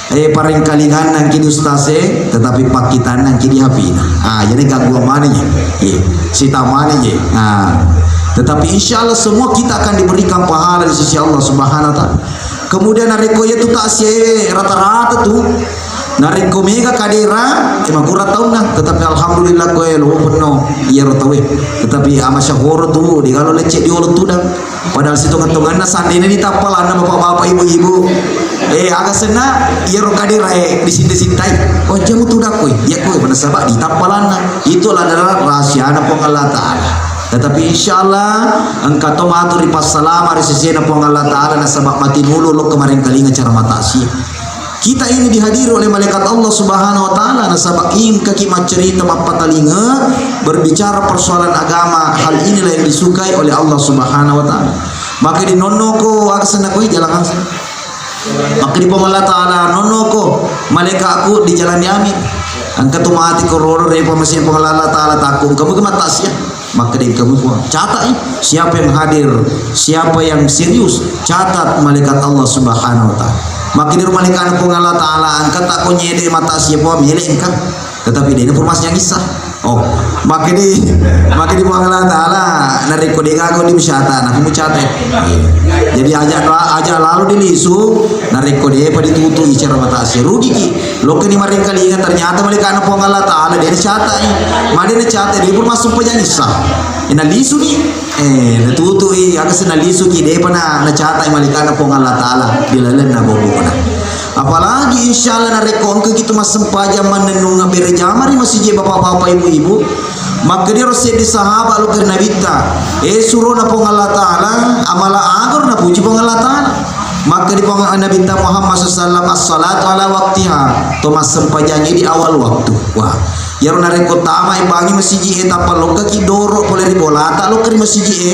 Eh, parengkalinganna engki di ustaz e, tetapi pakkitanna engki di H P-na. Ah, jadi gangguan mana je? Iye. Sita mana je? Ah. Tetapi insya Allah semua kita akan diberikan pahala di sisi Allah Subhanahu wa Ta'ala. Kemudian narekko iyatu takziah e rata-rata tu, narekko mega kadera, eh, makurang taunna, tetapi alhamdulillah koe lo penno iyaro tauwe. Tetapi ama syahoro tu, de' galo lecce diolo tudang. Padahal sitonga-tonganna sandena ditappalanna bapak-bapak, ibu-ibu. Eh, aga senna iyaro kadera e disinte-sintai. Oh, jamu tudang koe, iya koe, nasaba ditappalanna. Itulah adalah rahasiana Puang Allah Ta'ala. Tetapi insya Allah engka to matu ripassalama ri sesena Puang Allah Ta'ala, nasaba matinulu lokka marengkalinga ceramah takziah. Kita ini dihadiri oleh malaikat Allah Subhanahu wa Ta'ala, nasaba engkaki maccerita, mappatalinga, berbicara persoalan agama, hal inilah yang disukai oleh Allah Subhanahu wa Ta'ala. Maka dinonnoko aga senna koe jalangan. Makkeda Puang Allah Ta'ala, nonnoko malaikatku di jalan yami. Engka tu mati kororo, repa masih Puang Allah Ta'ala takku, engka muga matakziah. Makkeda engka muga Puang. Catat i, siapa yang hadir, siapa yang serius, catat malaikat Allah Subhanahu wa Ta'ala. Makkeda malaikat Puang Allah Ta'ala, engka takko nyede matakziah Puang, mele engka. Tetapi de' napermasiyang issa. Oh, makkedi, makkedi Puang Allah Ta'ala, narekko de' gaga di musyata, naku mucate. Jadi aja, aja lalu dilisu, narekko de'pa ditutu icara batasi, rugiki. Lokkeni marengkalinga, ternyata malaikatna Puang Allah Ta'ala, de' nacatai. Ma de' nacatai, de' pura massempajang issa. Ina lisu ni. Eh, natutu'i, aga senna lisuki, de'pa na, nacatai malaikatna Puang Allah Ta'ala di lalenna bobona. Apalagi insya Allah narekko engka kitu massempajang mannennunga berejama ri masiji, bapak-bapak, ibu-ibu, makkediro seddi sahabat lokka ri Nabitta, eh, surona Puang Allah Ta'ala, amala agor napuji Puang Allah Ta'ala. Makkedi Puang Nabitta Muhammad sallallahu alaihi wasallam, as-salatu ala waktiha, to massempajang di awal waktu. Wah, iyaro narekko tamai bangi masiji e, tappa lokkaki doro pole ri bolata, lokka ri masiji e,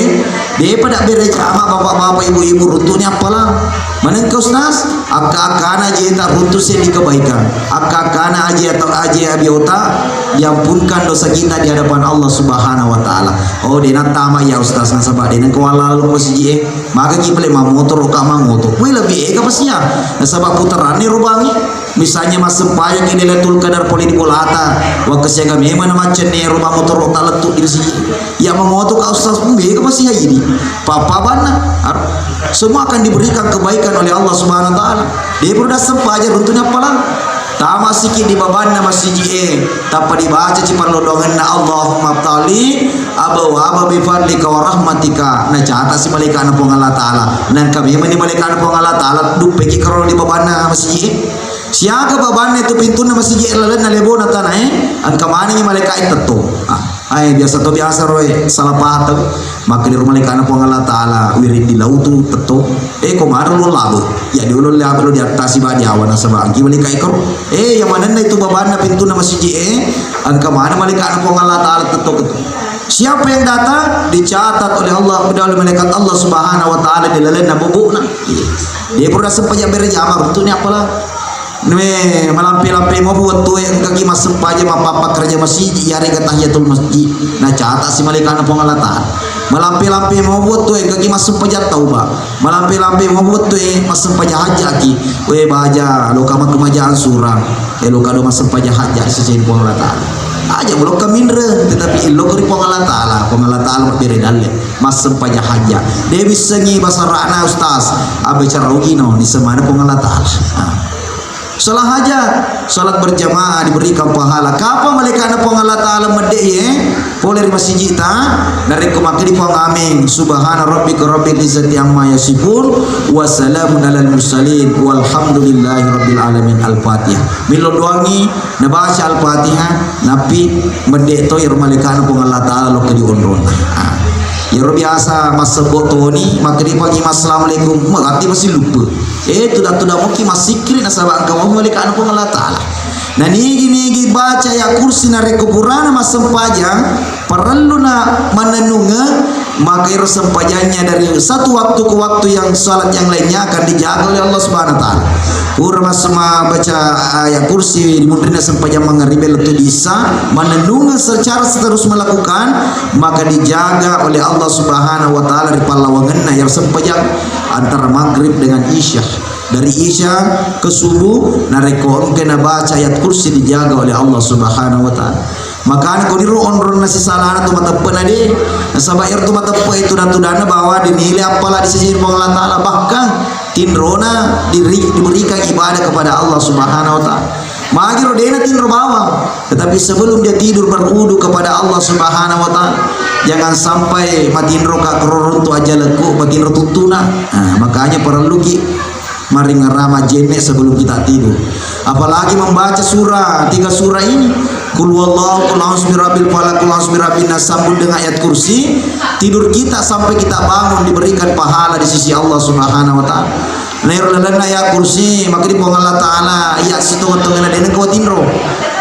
de'pa da berejama bapak-bapak, ibu-ibu, runtu'ni appalang. Manengka ustaz, akka-akkana aje ta runtu seddi kebaikan. Akka-akkana aje atau aje abiota diampunkan dosa kita di hadapan Allah Subhanahu wa Ta'ala. Oh, de' nattama ya ustaz, nasaba de' nengka wallalo masiji e. Magaki pale mammotoro ka mangoto. Woi, lebih ega pasia. Nasaba putaranna ro bangi. Misalnya massempajang ki Lailatul Qadar pole di bolata, wakkasiaga memang na maccenne ro bang motoro ta lettu di sini. Ya mangoto ka ustaz pun bega pasia ini. Papa banna. Ar-, semua akan diberikan kebaikan oleh Allah Subhanahu wa Ta'ala. Dia perlu sempajang runtu'ni appalang. Tamasiki di babanna masiji e, tappa dibaca ci parlodongenna, Allahumma tali abwaba bi fadlika wa rahmatika. Nacatasi malaikatna Puang Allah Ta'ala. Nengka memang ni malaikatna Puang Allah Ta'ala duppeki karo di babanna masiji e. Siaga babanna itu pintunna masiji e lalenna lebona tana e, engka manengi malaikat e tetto. Ah. Ai, biasa to biasa roe, salah paham tau. Makkeda ro malaikatna Puang Allah Ta'ala, wiring di lautu tetto. Eh, ko maro lo labe. Ya diolo labe lo di atas iba di awan nasaba angki balik kai karo. Eh, yang manenna itu babanna pintunna masiji e, engka mana malaikatna Puang Allah Ta'ala tetto. Siapa yang datang dicatat oleh Allah, oleh malaikat Allah Subhanahu wa Ta'ala di lalenna bobona. Iya. Dia pura sempat ya berjamaah runtu'ni appalang. Nue malampe-lampe mo wettu e engkaki massempajang mappappakkaraja masiji, iyarega tahiyatul masjid. Nacatasi malaikatna Puang Allah Ta'ala. Malampe-lampe mo wettu e engkaki massempajang tauba. Malampe-lampe mo wettu e massempajang hajjaki. We baja, loka makemajaan surang. E loka do massempajang hajja siseng Puang Allah Ta'ala. Aja muloka minreng, tetapi iloko ri Puang Allah Ta'ala. Puang Allah Ta'ala mabbere dalle. Massempajang hajja. De wissengi basarana ustaz. Abe cara ugino, ni semana Puang Allah Ta'ala. Nah. Salat hajat, salat berjamaah diberikan pahala. Kapang malaikatna Puang Allah Ta'ala medde ye? Pole ri masijita, narekko makkedi Puang amin, subhana rabbika rabbil izzati amma yasifun, wa salamun alal mursalin, walhamdulillahi rabbil alamin. Al-Fatihah. Millo doangi, nabaca Al-Fatihah, nappi medde to iyaro malaikatna Puang Allah Ta'ala lokka di onronna. Ah. Iyaro biasa massebbo toni, makkedi Puang Imam assalamualaikum, magatti masih lupa. Eh, tuda-tuda muki massikkiri nasaba engka mau malaikatna Puang Allah Ta'ala. Na nigi-nigi baca ya kursi narekko purana massempajang, parelluna mannennungeng, Maka ero sempajannya dari satu waktu ke waktu yang salat yang lainnya akan dijaga oleh Allah Subhanahu wa Ta'ala. Pura massuma baca ayat kursi di munrinna sempajang mangaribe lettu di isa, menenung secara terus melakukan, maka dijaga oleh Allah Subhanahu wa Ta'ala ri pallawangenna ero sempajang antara maghrib dengan isya. Dari isya ke subuh, narekko engka nabaca ayat kursi dijaga oleh Allah Subhanahu wa Ta'ala. Makana koniro onronna sisalana tu mateppe'na de. Nasaba ero tu mateppe itu dan tudanna bahwa dinilai appala di sisi Puang Allah Ta'ala. Bahkan tinrona diri, diberikan ibadah kepada Allah Subhanahu wa Ta'ala. Magiro dena tinro bawang, tetapi sebelum dia tidur berwudu kepada Allah Subhanahu wa Ta'ala. Jangan sampai matinro ka kerorong tu aja leku, matinro tuttuna. Nah, makanya perlu ki maringerama jenne sebelum kita tidur. Apalagi membaca surah, tiga surah ini. Kul huwallahu, kul a'udzu birabbil falaq, kul a'udzu birabbin nas, sambung dengan ayat kursi, tidur kita sampai kita bangun diberikan pahala di sisi Allah Subhanahu wa Ta'ala. Nah, ero lalenna ayat kursi, maka di Puang Allah Ta'ala, iya sitongeng-tongenna deneng ko tinro.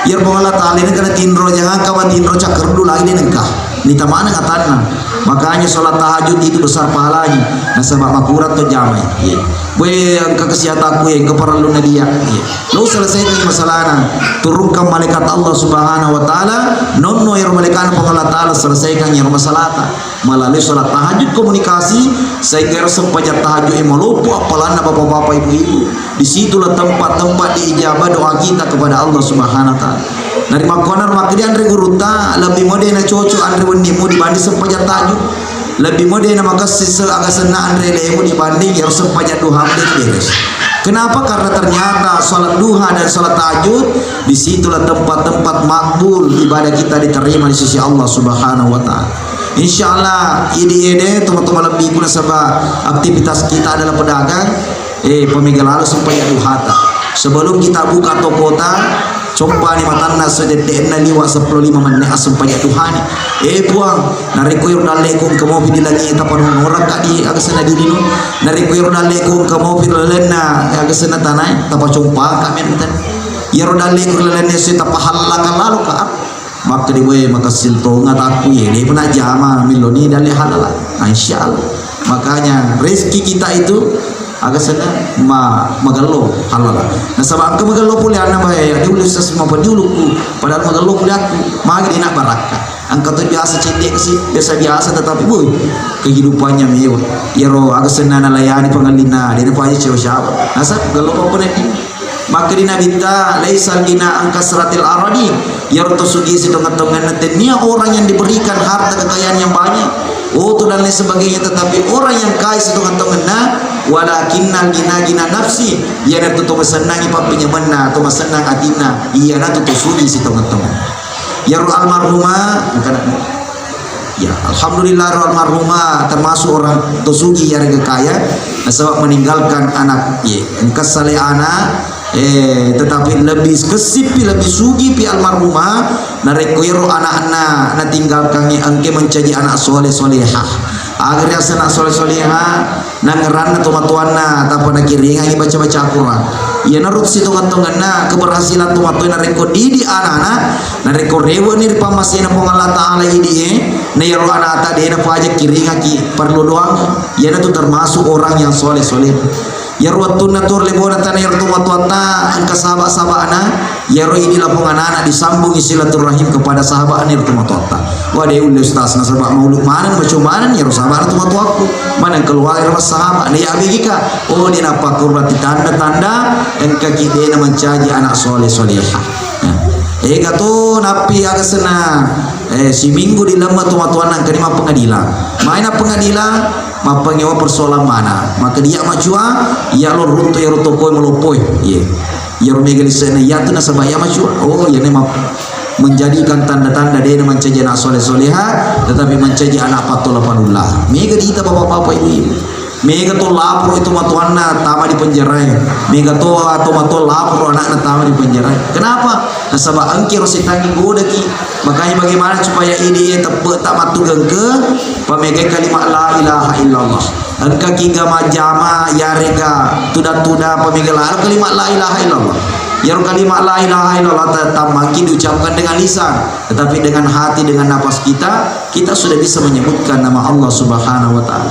Iya Puang Allah Ta'ala, ini kena tinro, jangan kamu tinro cakkerdu lagi deneng kah. Nita maneng atanna. Makanya sholat tahajud itu besar pahalanya. Nasaba makurang to jamai. Iya. Boe engka kesehatanku, engka parellunna dia. Iya. Lo selesaikan masalahna. Turunkan malaikat Allah Subhanahu wa Ta'ala, nonno ero malaikatna Puang Allah Ta'ala selesaikan ero masalahta. Melalui sholat tahajud komunikasi, sehingga ero sempajang tahajud e maloppo appalanna bapak-bapak, ibu-ibu. Disitulah tempat-tempat diijabah doa kita kepada Allah Subhanahu wa Ta'ala. Narimakkuana makkedai anre gurutta, lebbi mode na cocok anre wennimu dibanding sempajang tahajud. Lebbi mode na makessing se-, agasenna anre lemu dibanding ero sempajang duha de beres. Kenapa? Karena ternyata sholat duha dan sholat tahajud, disitulah tempat-tempat makbul ibadah kita diterima di sisi Allah Subhanahu wa Ta'ala. Insya Allah, idi ede teman-teman lebih guna sebab aktivitas kita adalah pedagang. Eh, pamega lalo sempajang duhata. Sebelum kita buka tokota, compani matanna sededde'na liwa seppulo lima menit assempajang duhani. Eh, Puang, narekko iro dalle'ku engka mopi di langi, tappa nonorakka di agasenna di lino. Narekko iro dalle'ku engka mopi lalenna agasenna tanae, tappa compaka menten. Iyaro dalle'ku lalenna esso tappa hallaka lalo ka. Makkeda, "Wé, makessing tong atakku yé, dé' pa najama, mélloni dalle halala." Nah, insya Allah. Makanya rezeki kita itu aga senna ma-, magello halala. Nasaba engka magello polé anna baé, ya, dé' ulle sesma padi ulukku, padahal magello polé aku, magi dé' na barakka. Engka to biasa cedde' kasi, biasa-biasa tetapi, wuh, kehidupannya mewah. Iyaro aga senna nalayani pangellinna, dé' na paja cewa-cewa. Nasa magello pa pone. Makkeda Nabitta, "Laisal ghina an kasratil aradi." Iyaro to sugi sitongeng-tongenna tennia orang yang diberikan harta kekayaan yang banyak. Oh, to dan lain sebagainya, tetapi orang yang kaya sitongeng-tongenna, walakinnal ghina ghina nafsi. Iyanatu to masennangi pappenyamenna, to masennang atinna, iyanatu to sugi sitongeng-tongenna. Iyaro almarhumah, engkana Ya, alhamdulillah, ro almarhumah termasuk orang to sugi yarega kaya, nasaba meninggalkan anak. Ye, engka salé anak, eh, tetapi lebih kessippi, lebih sugipi almarhumah, narekko iyaro anakna natinggalkangngi engke mencaji anak soleh solehah. Aga riaseng anak soleh solehah? Nangeranna tomatoanna, tappa nakiringangngi baca-baca Al-Quran. Iyanaro sitongeng-tongenna keberhasilan tomatoa narekko didi anana, narekko rewe'ni ri pammasena Puang Allah Ta'ala idi'e, na iyaro anata dena paja kiringaki parlu doang. Iyanatu termasuk orang yang soleh-soleh. Iyaro wettunna tu ri lebona tana iyaro tomatoatta engka saba-sabana, Iyaro idi lapong anana disambungi silaturrahim kepada sahabatna iyaro tomatoatta. Wah, de ulle ustaz, nasaba maulud maneng, maco maneng, iyaro sahabatna tomatoakku. Maneng keluarga iyaro sahabat. Na iya abegika. Oh, de napakkurrati tanda-tanda engkaki dena mancaji anak soleh solehah. Nah, ega to nappi aga senna, eh, siminggu dilemma tomatoanna engkani mappengadilan. Maina pengadilan, mappengewa persoalan mana. Maka dia macua, iya lo runtu iyaro tokoi maloppoi. Iye. Iyaro mega lise'na iyatu nasaba iya macua. Oh, iyana ma-, menjadikan tanda-tanda dena mancaji anak soleh-soleha, tetapi mancaji anak pattola panulla. Mega diita bapak-bapak, ibu-ibu. Mega to laporo itu matuanna tama di penjarae. Mega to atau matuang laporo anakna tama di penjarae. Kenapa? Nasaba engkiro setangi godaki. Makanya bagaimana supaya ini teppe tak matu gengke, pamegai kalimat la ilaha illallah. Engkaki ga majjama yarega tuda-tuda pamega lalo kalimat la ilaha illallah. Iyaro kalimat la ilaha illallah ta-, tammangki diucapkan dengan lisan, tetapi dengan hati, dengan nafas kita, kita sudah bisa menyebutkan nama Allah Subhanahu wa Ta'ala.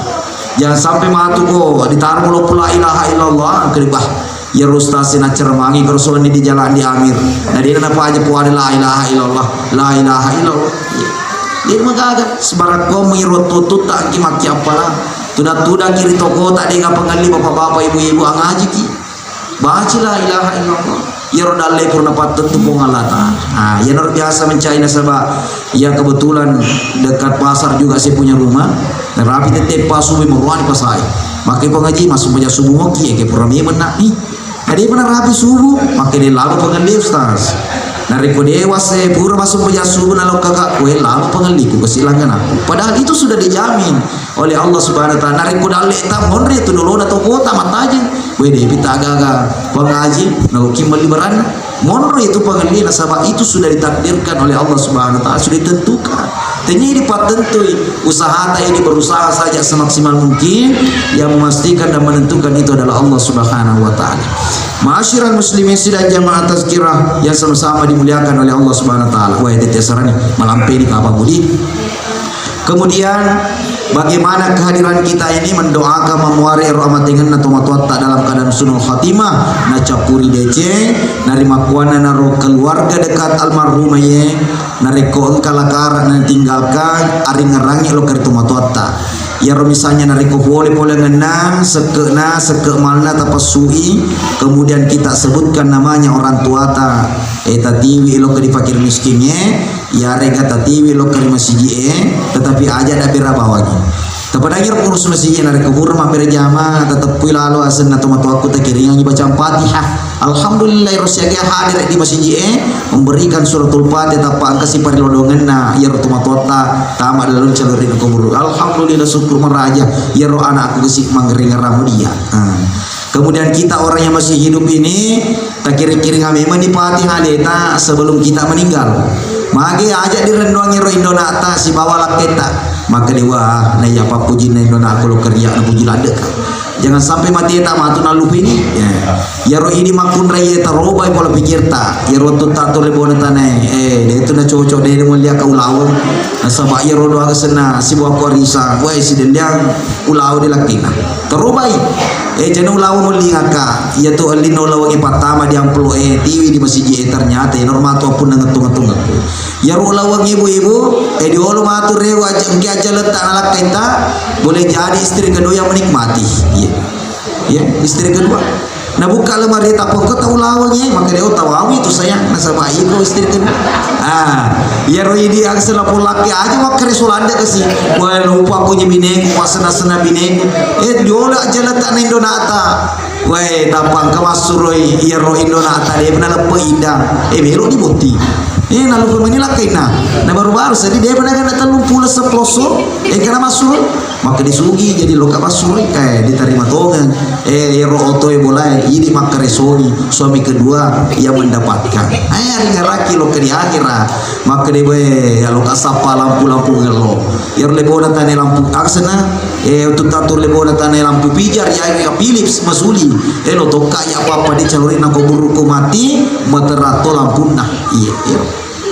Jangan sampai matu ko ditaro loppo la ilaha illallah, engka di bah, iyaro ustaz e nacceremangi ko rosoanni di jalan di Amir. Na dena napaja poada la ilaha illallah, la ilaha illallah. Iya. Dia magaga sebarang ko mengiro tutut tak ki maki apalah. Tudang-tudang kiri toko tak dengar pengelli bapak-bapak ibu-ibu angajiki. Baca la ilaha illallah. Iyaro dalle purna pattettu Puang Allah Ta'ala. Ah, iyaro biasa mencari nasaba. Iya kebetulan dekat pasar juga saya punya rumah. Narapi tette passu meruani pasai. Maka pengaji masuk baca subuh moki ya ke pura memang nak ni. Ada pernah rapi subuh, maka dia lama pengelli ustaz. Narekko dewa se pura masuk baca subuh nalok kakak kue lama pengelliku kesilangan aku. Padahal itu sudah dijamin oleh Allah Subhanahu wa Ta'ala. Narekko dalle tak monre tu dolona toko tak matajeng. Wede pita gaga pengaji naloki melli beranna. Monro itu pengelli nasaba itu sudah ditakdirkan oleh Allah Subhanahu wa Ta'ala, sudah ditentukan. Tenye dipattentui, usahata ini berusaha saja semaksimal mungkin yang memastikan dan menentukan itu adalah Allah Subhanahu wa Ta'ala. Ma'asyiral muslimin sidang jamaah tazkirah yang sama-sama dimuliakan oleh Allah Subhanahu wa Ta'ala. Wah, itu tiasarani malampe di kapang budi. Kemudian, bagaimana kehadiran kita ini mendoakan memuari ero amatengenna tomatoatta dalam keadaan husnul khatimah, nacappuri deceng, narimakkuanna naro keluarga dekat almarhumah ye, narekko engka lakara natinggalkan, aringerangi lo kari tomatoatta. Iyaro misalnya narekko pole-polengenna, sekke'na, sekke' malna tapassui, kemudian kita sebutkan namanya orang tuata, eh, tatiwi lo ke di fakir miskin ye, Iyarega tatiwi lokka ri masiji'e, tetapi aja' dabbera bawangi. Tapadangi ro pengurus masiji' narekko pura mabbere jama, tateppui lalo asenna tomatoakku takiringangi bacang Fatihah. Alhamdulillah, ero siaga hadir di masiji'e memberikan suratul Fatihah, tappa engka siparilodongenna iyaro tomatoatta tama dalam calori kubur. Alhamdulillah, syukur maraja, iyaro anakku gesi mangngering-ngerang mudia. Ah. Kemudian kita orang yang masih hidup ini, takiring-kiring memang di Fatihah aleta sebelum kita meninggal. Magi aja' dirennuangi ro indona'ta sibawa lakketta. Maka dewa, na iya pappujinna indona'ku lo keria na puji ladde'ka. Jangan sampai mati tak matu nalupini. Ya. Iyaro idi makkunrai tarobai pola pikirta. Iyaro tu tatur lebona tanae. Eh, de tu na cocok de mulia ka ulaweng. Nasaba iyaro doa kesenna sibawa ko arisa. Wai sidendiang ulaweng di lakkina. Tarobai. Eh, jana ulaweng mullingaka. Iya tu ellinna ulaweng ipattama di amplo e tiwi di masiji e ternyata iya normal tu appunna ngettu-ngettu-ngettu. Iyaro ulaweng ibu-ibu, eh, diolo matu rewa aja, engke aja letak nalakkaita, boleh jadi istri kedua yang menikmati. Iya. Iya, istri kedua. Nabukka lemari tapokko tau lawangnge, makkeda, "Oh, tawawi tu sayang, nasaba iko istri kedua." Ah, iyaro idi aksela polakke aja makkere solanda kasi. Wah, lupa ko je bineku, wasena-sena bineku. Eh, diola aja letak na indonata. Wah, tapang ke massuroi iyaro indonata de pernah lepe inda. Eh, belo di boti. Eh, nalupa meni lakkaina. Na baru-baru sedi de pernah kena tellung pulo seploso. Eh, kena massuroi. Maka disugi jadi loka massuroi, eh, diterima tongeng. Eh, ero otoe bolae, idi makkaresoni suami kedua yang mendapatkan. Eh, ringaraki loka di akhirat. Maka de boe, ya loka sappa lampu-lampu ngello. Ero lebona tane lampu aksena, eh, untuk tatur lebona tane lampu pijar, ya, ya Philips masuli. Eh, lo tokka ya apa-apa di calori na kubur ko mati, materato lampunna. Iya, iya.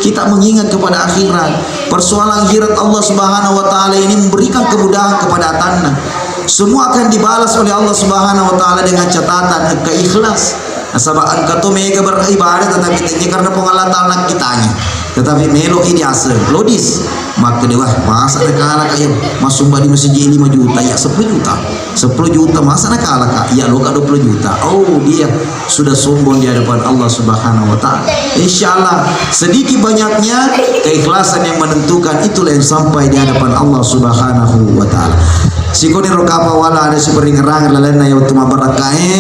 Kita mengingat kepada akhirat. Persoalan akhirat Allah Subhanahu wa Ta'ala ini memberikan kemudahan kepada atanna. Semua akan dibalas oleh Allah Subhanahu wa Ta'ala dengan catatan engka ikhlas. Nasaba engka to mega beribadah tetapi tenye karena Puang Allah Ta'ala kitanya. Tetapi melo ini asal logis. Maka dewa masa nakala kayo masumba di masjid lima juta ya sepuluh juta. Sepuluh juta masa nakala ka ya loka dua puluh juta. Oh dia sudah sombong di hadapan Allah Subhanahu wa Ta'ala. Insya Allah, sedikit banyaknya keikhlasan yang menentukan, itulah yang sampai di hadapan Allah Subhanahu wa Ta'ala. Sikoni rokapa wala ada siperingerang lalenna ya waktu mabarakae,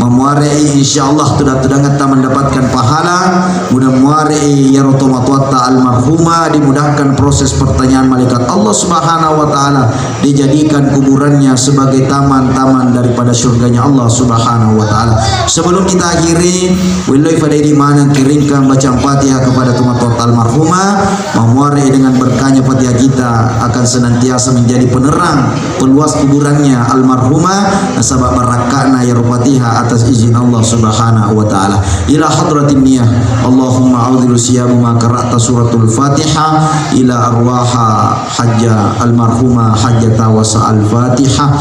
memuarei insya Allah tudang-tudangetta mendapatkan pahala, mudah muarei ya roto matuatta almarhumah dimudahkan proses pertanyaan malaikat Allah Subhanahu wa Ta'ala, dijadikan kuburannya sebagai taman-taman daripada surganya Allah Subhanahu wa Ta'ala. Sebelum kita akhiri, welloi fadai di mana kiringkan bacaan Fatihah kepada tomatoatta almarhumah, mamuare dengan berkahnya Fatihah kita akan senantiasa menjadi penerang peluas kuburannya almarhumah, nasaba barakka'na iyaro Fatihah atas izin Allah Subhanahu wa Ta'ala. Ila hadratin niyah, Allahumma audilu siyabu ma qara'ta suratul Fatihah ila arwaha hajja almarhumah hajjata wasa al-Fatihah.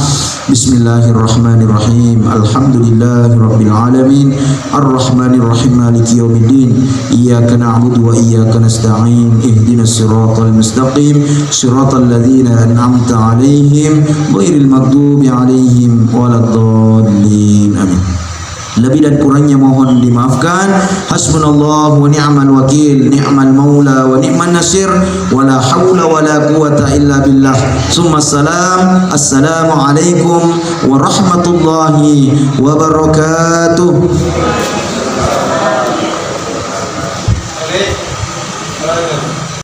Bismillahirrahmanirrahim. Alhamdulillahi rabbil alamin. Arrahmanirrahim. Maliki yaumiddin. Iyyaka na'budu wa iyyaka nasta'in. Ihdinas siratal mustaqim. Siratal ladzina an'amta 'alaihim ghairil maghdubi 'alaihim waladdallin. Amin. Lebih dan kurangnya mohon dimaafkan. Hasbunallahu wa ni'mal wakil, ni'mal maula wa ni'man nasir, wala haula wala quwwata illa billah. Summa salam. Assalamualaikum warahmatullahi wabarakatuh.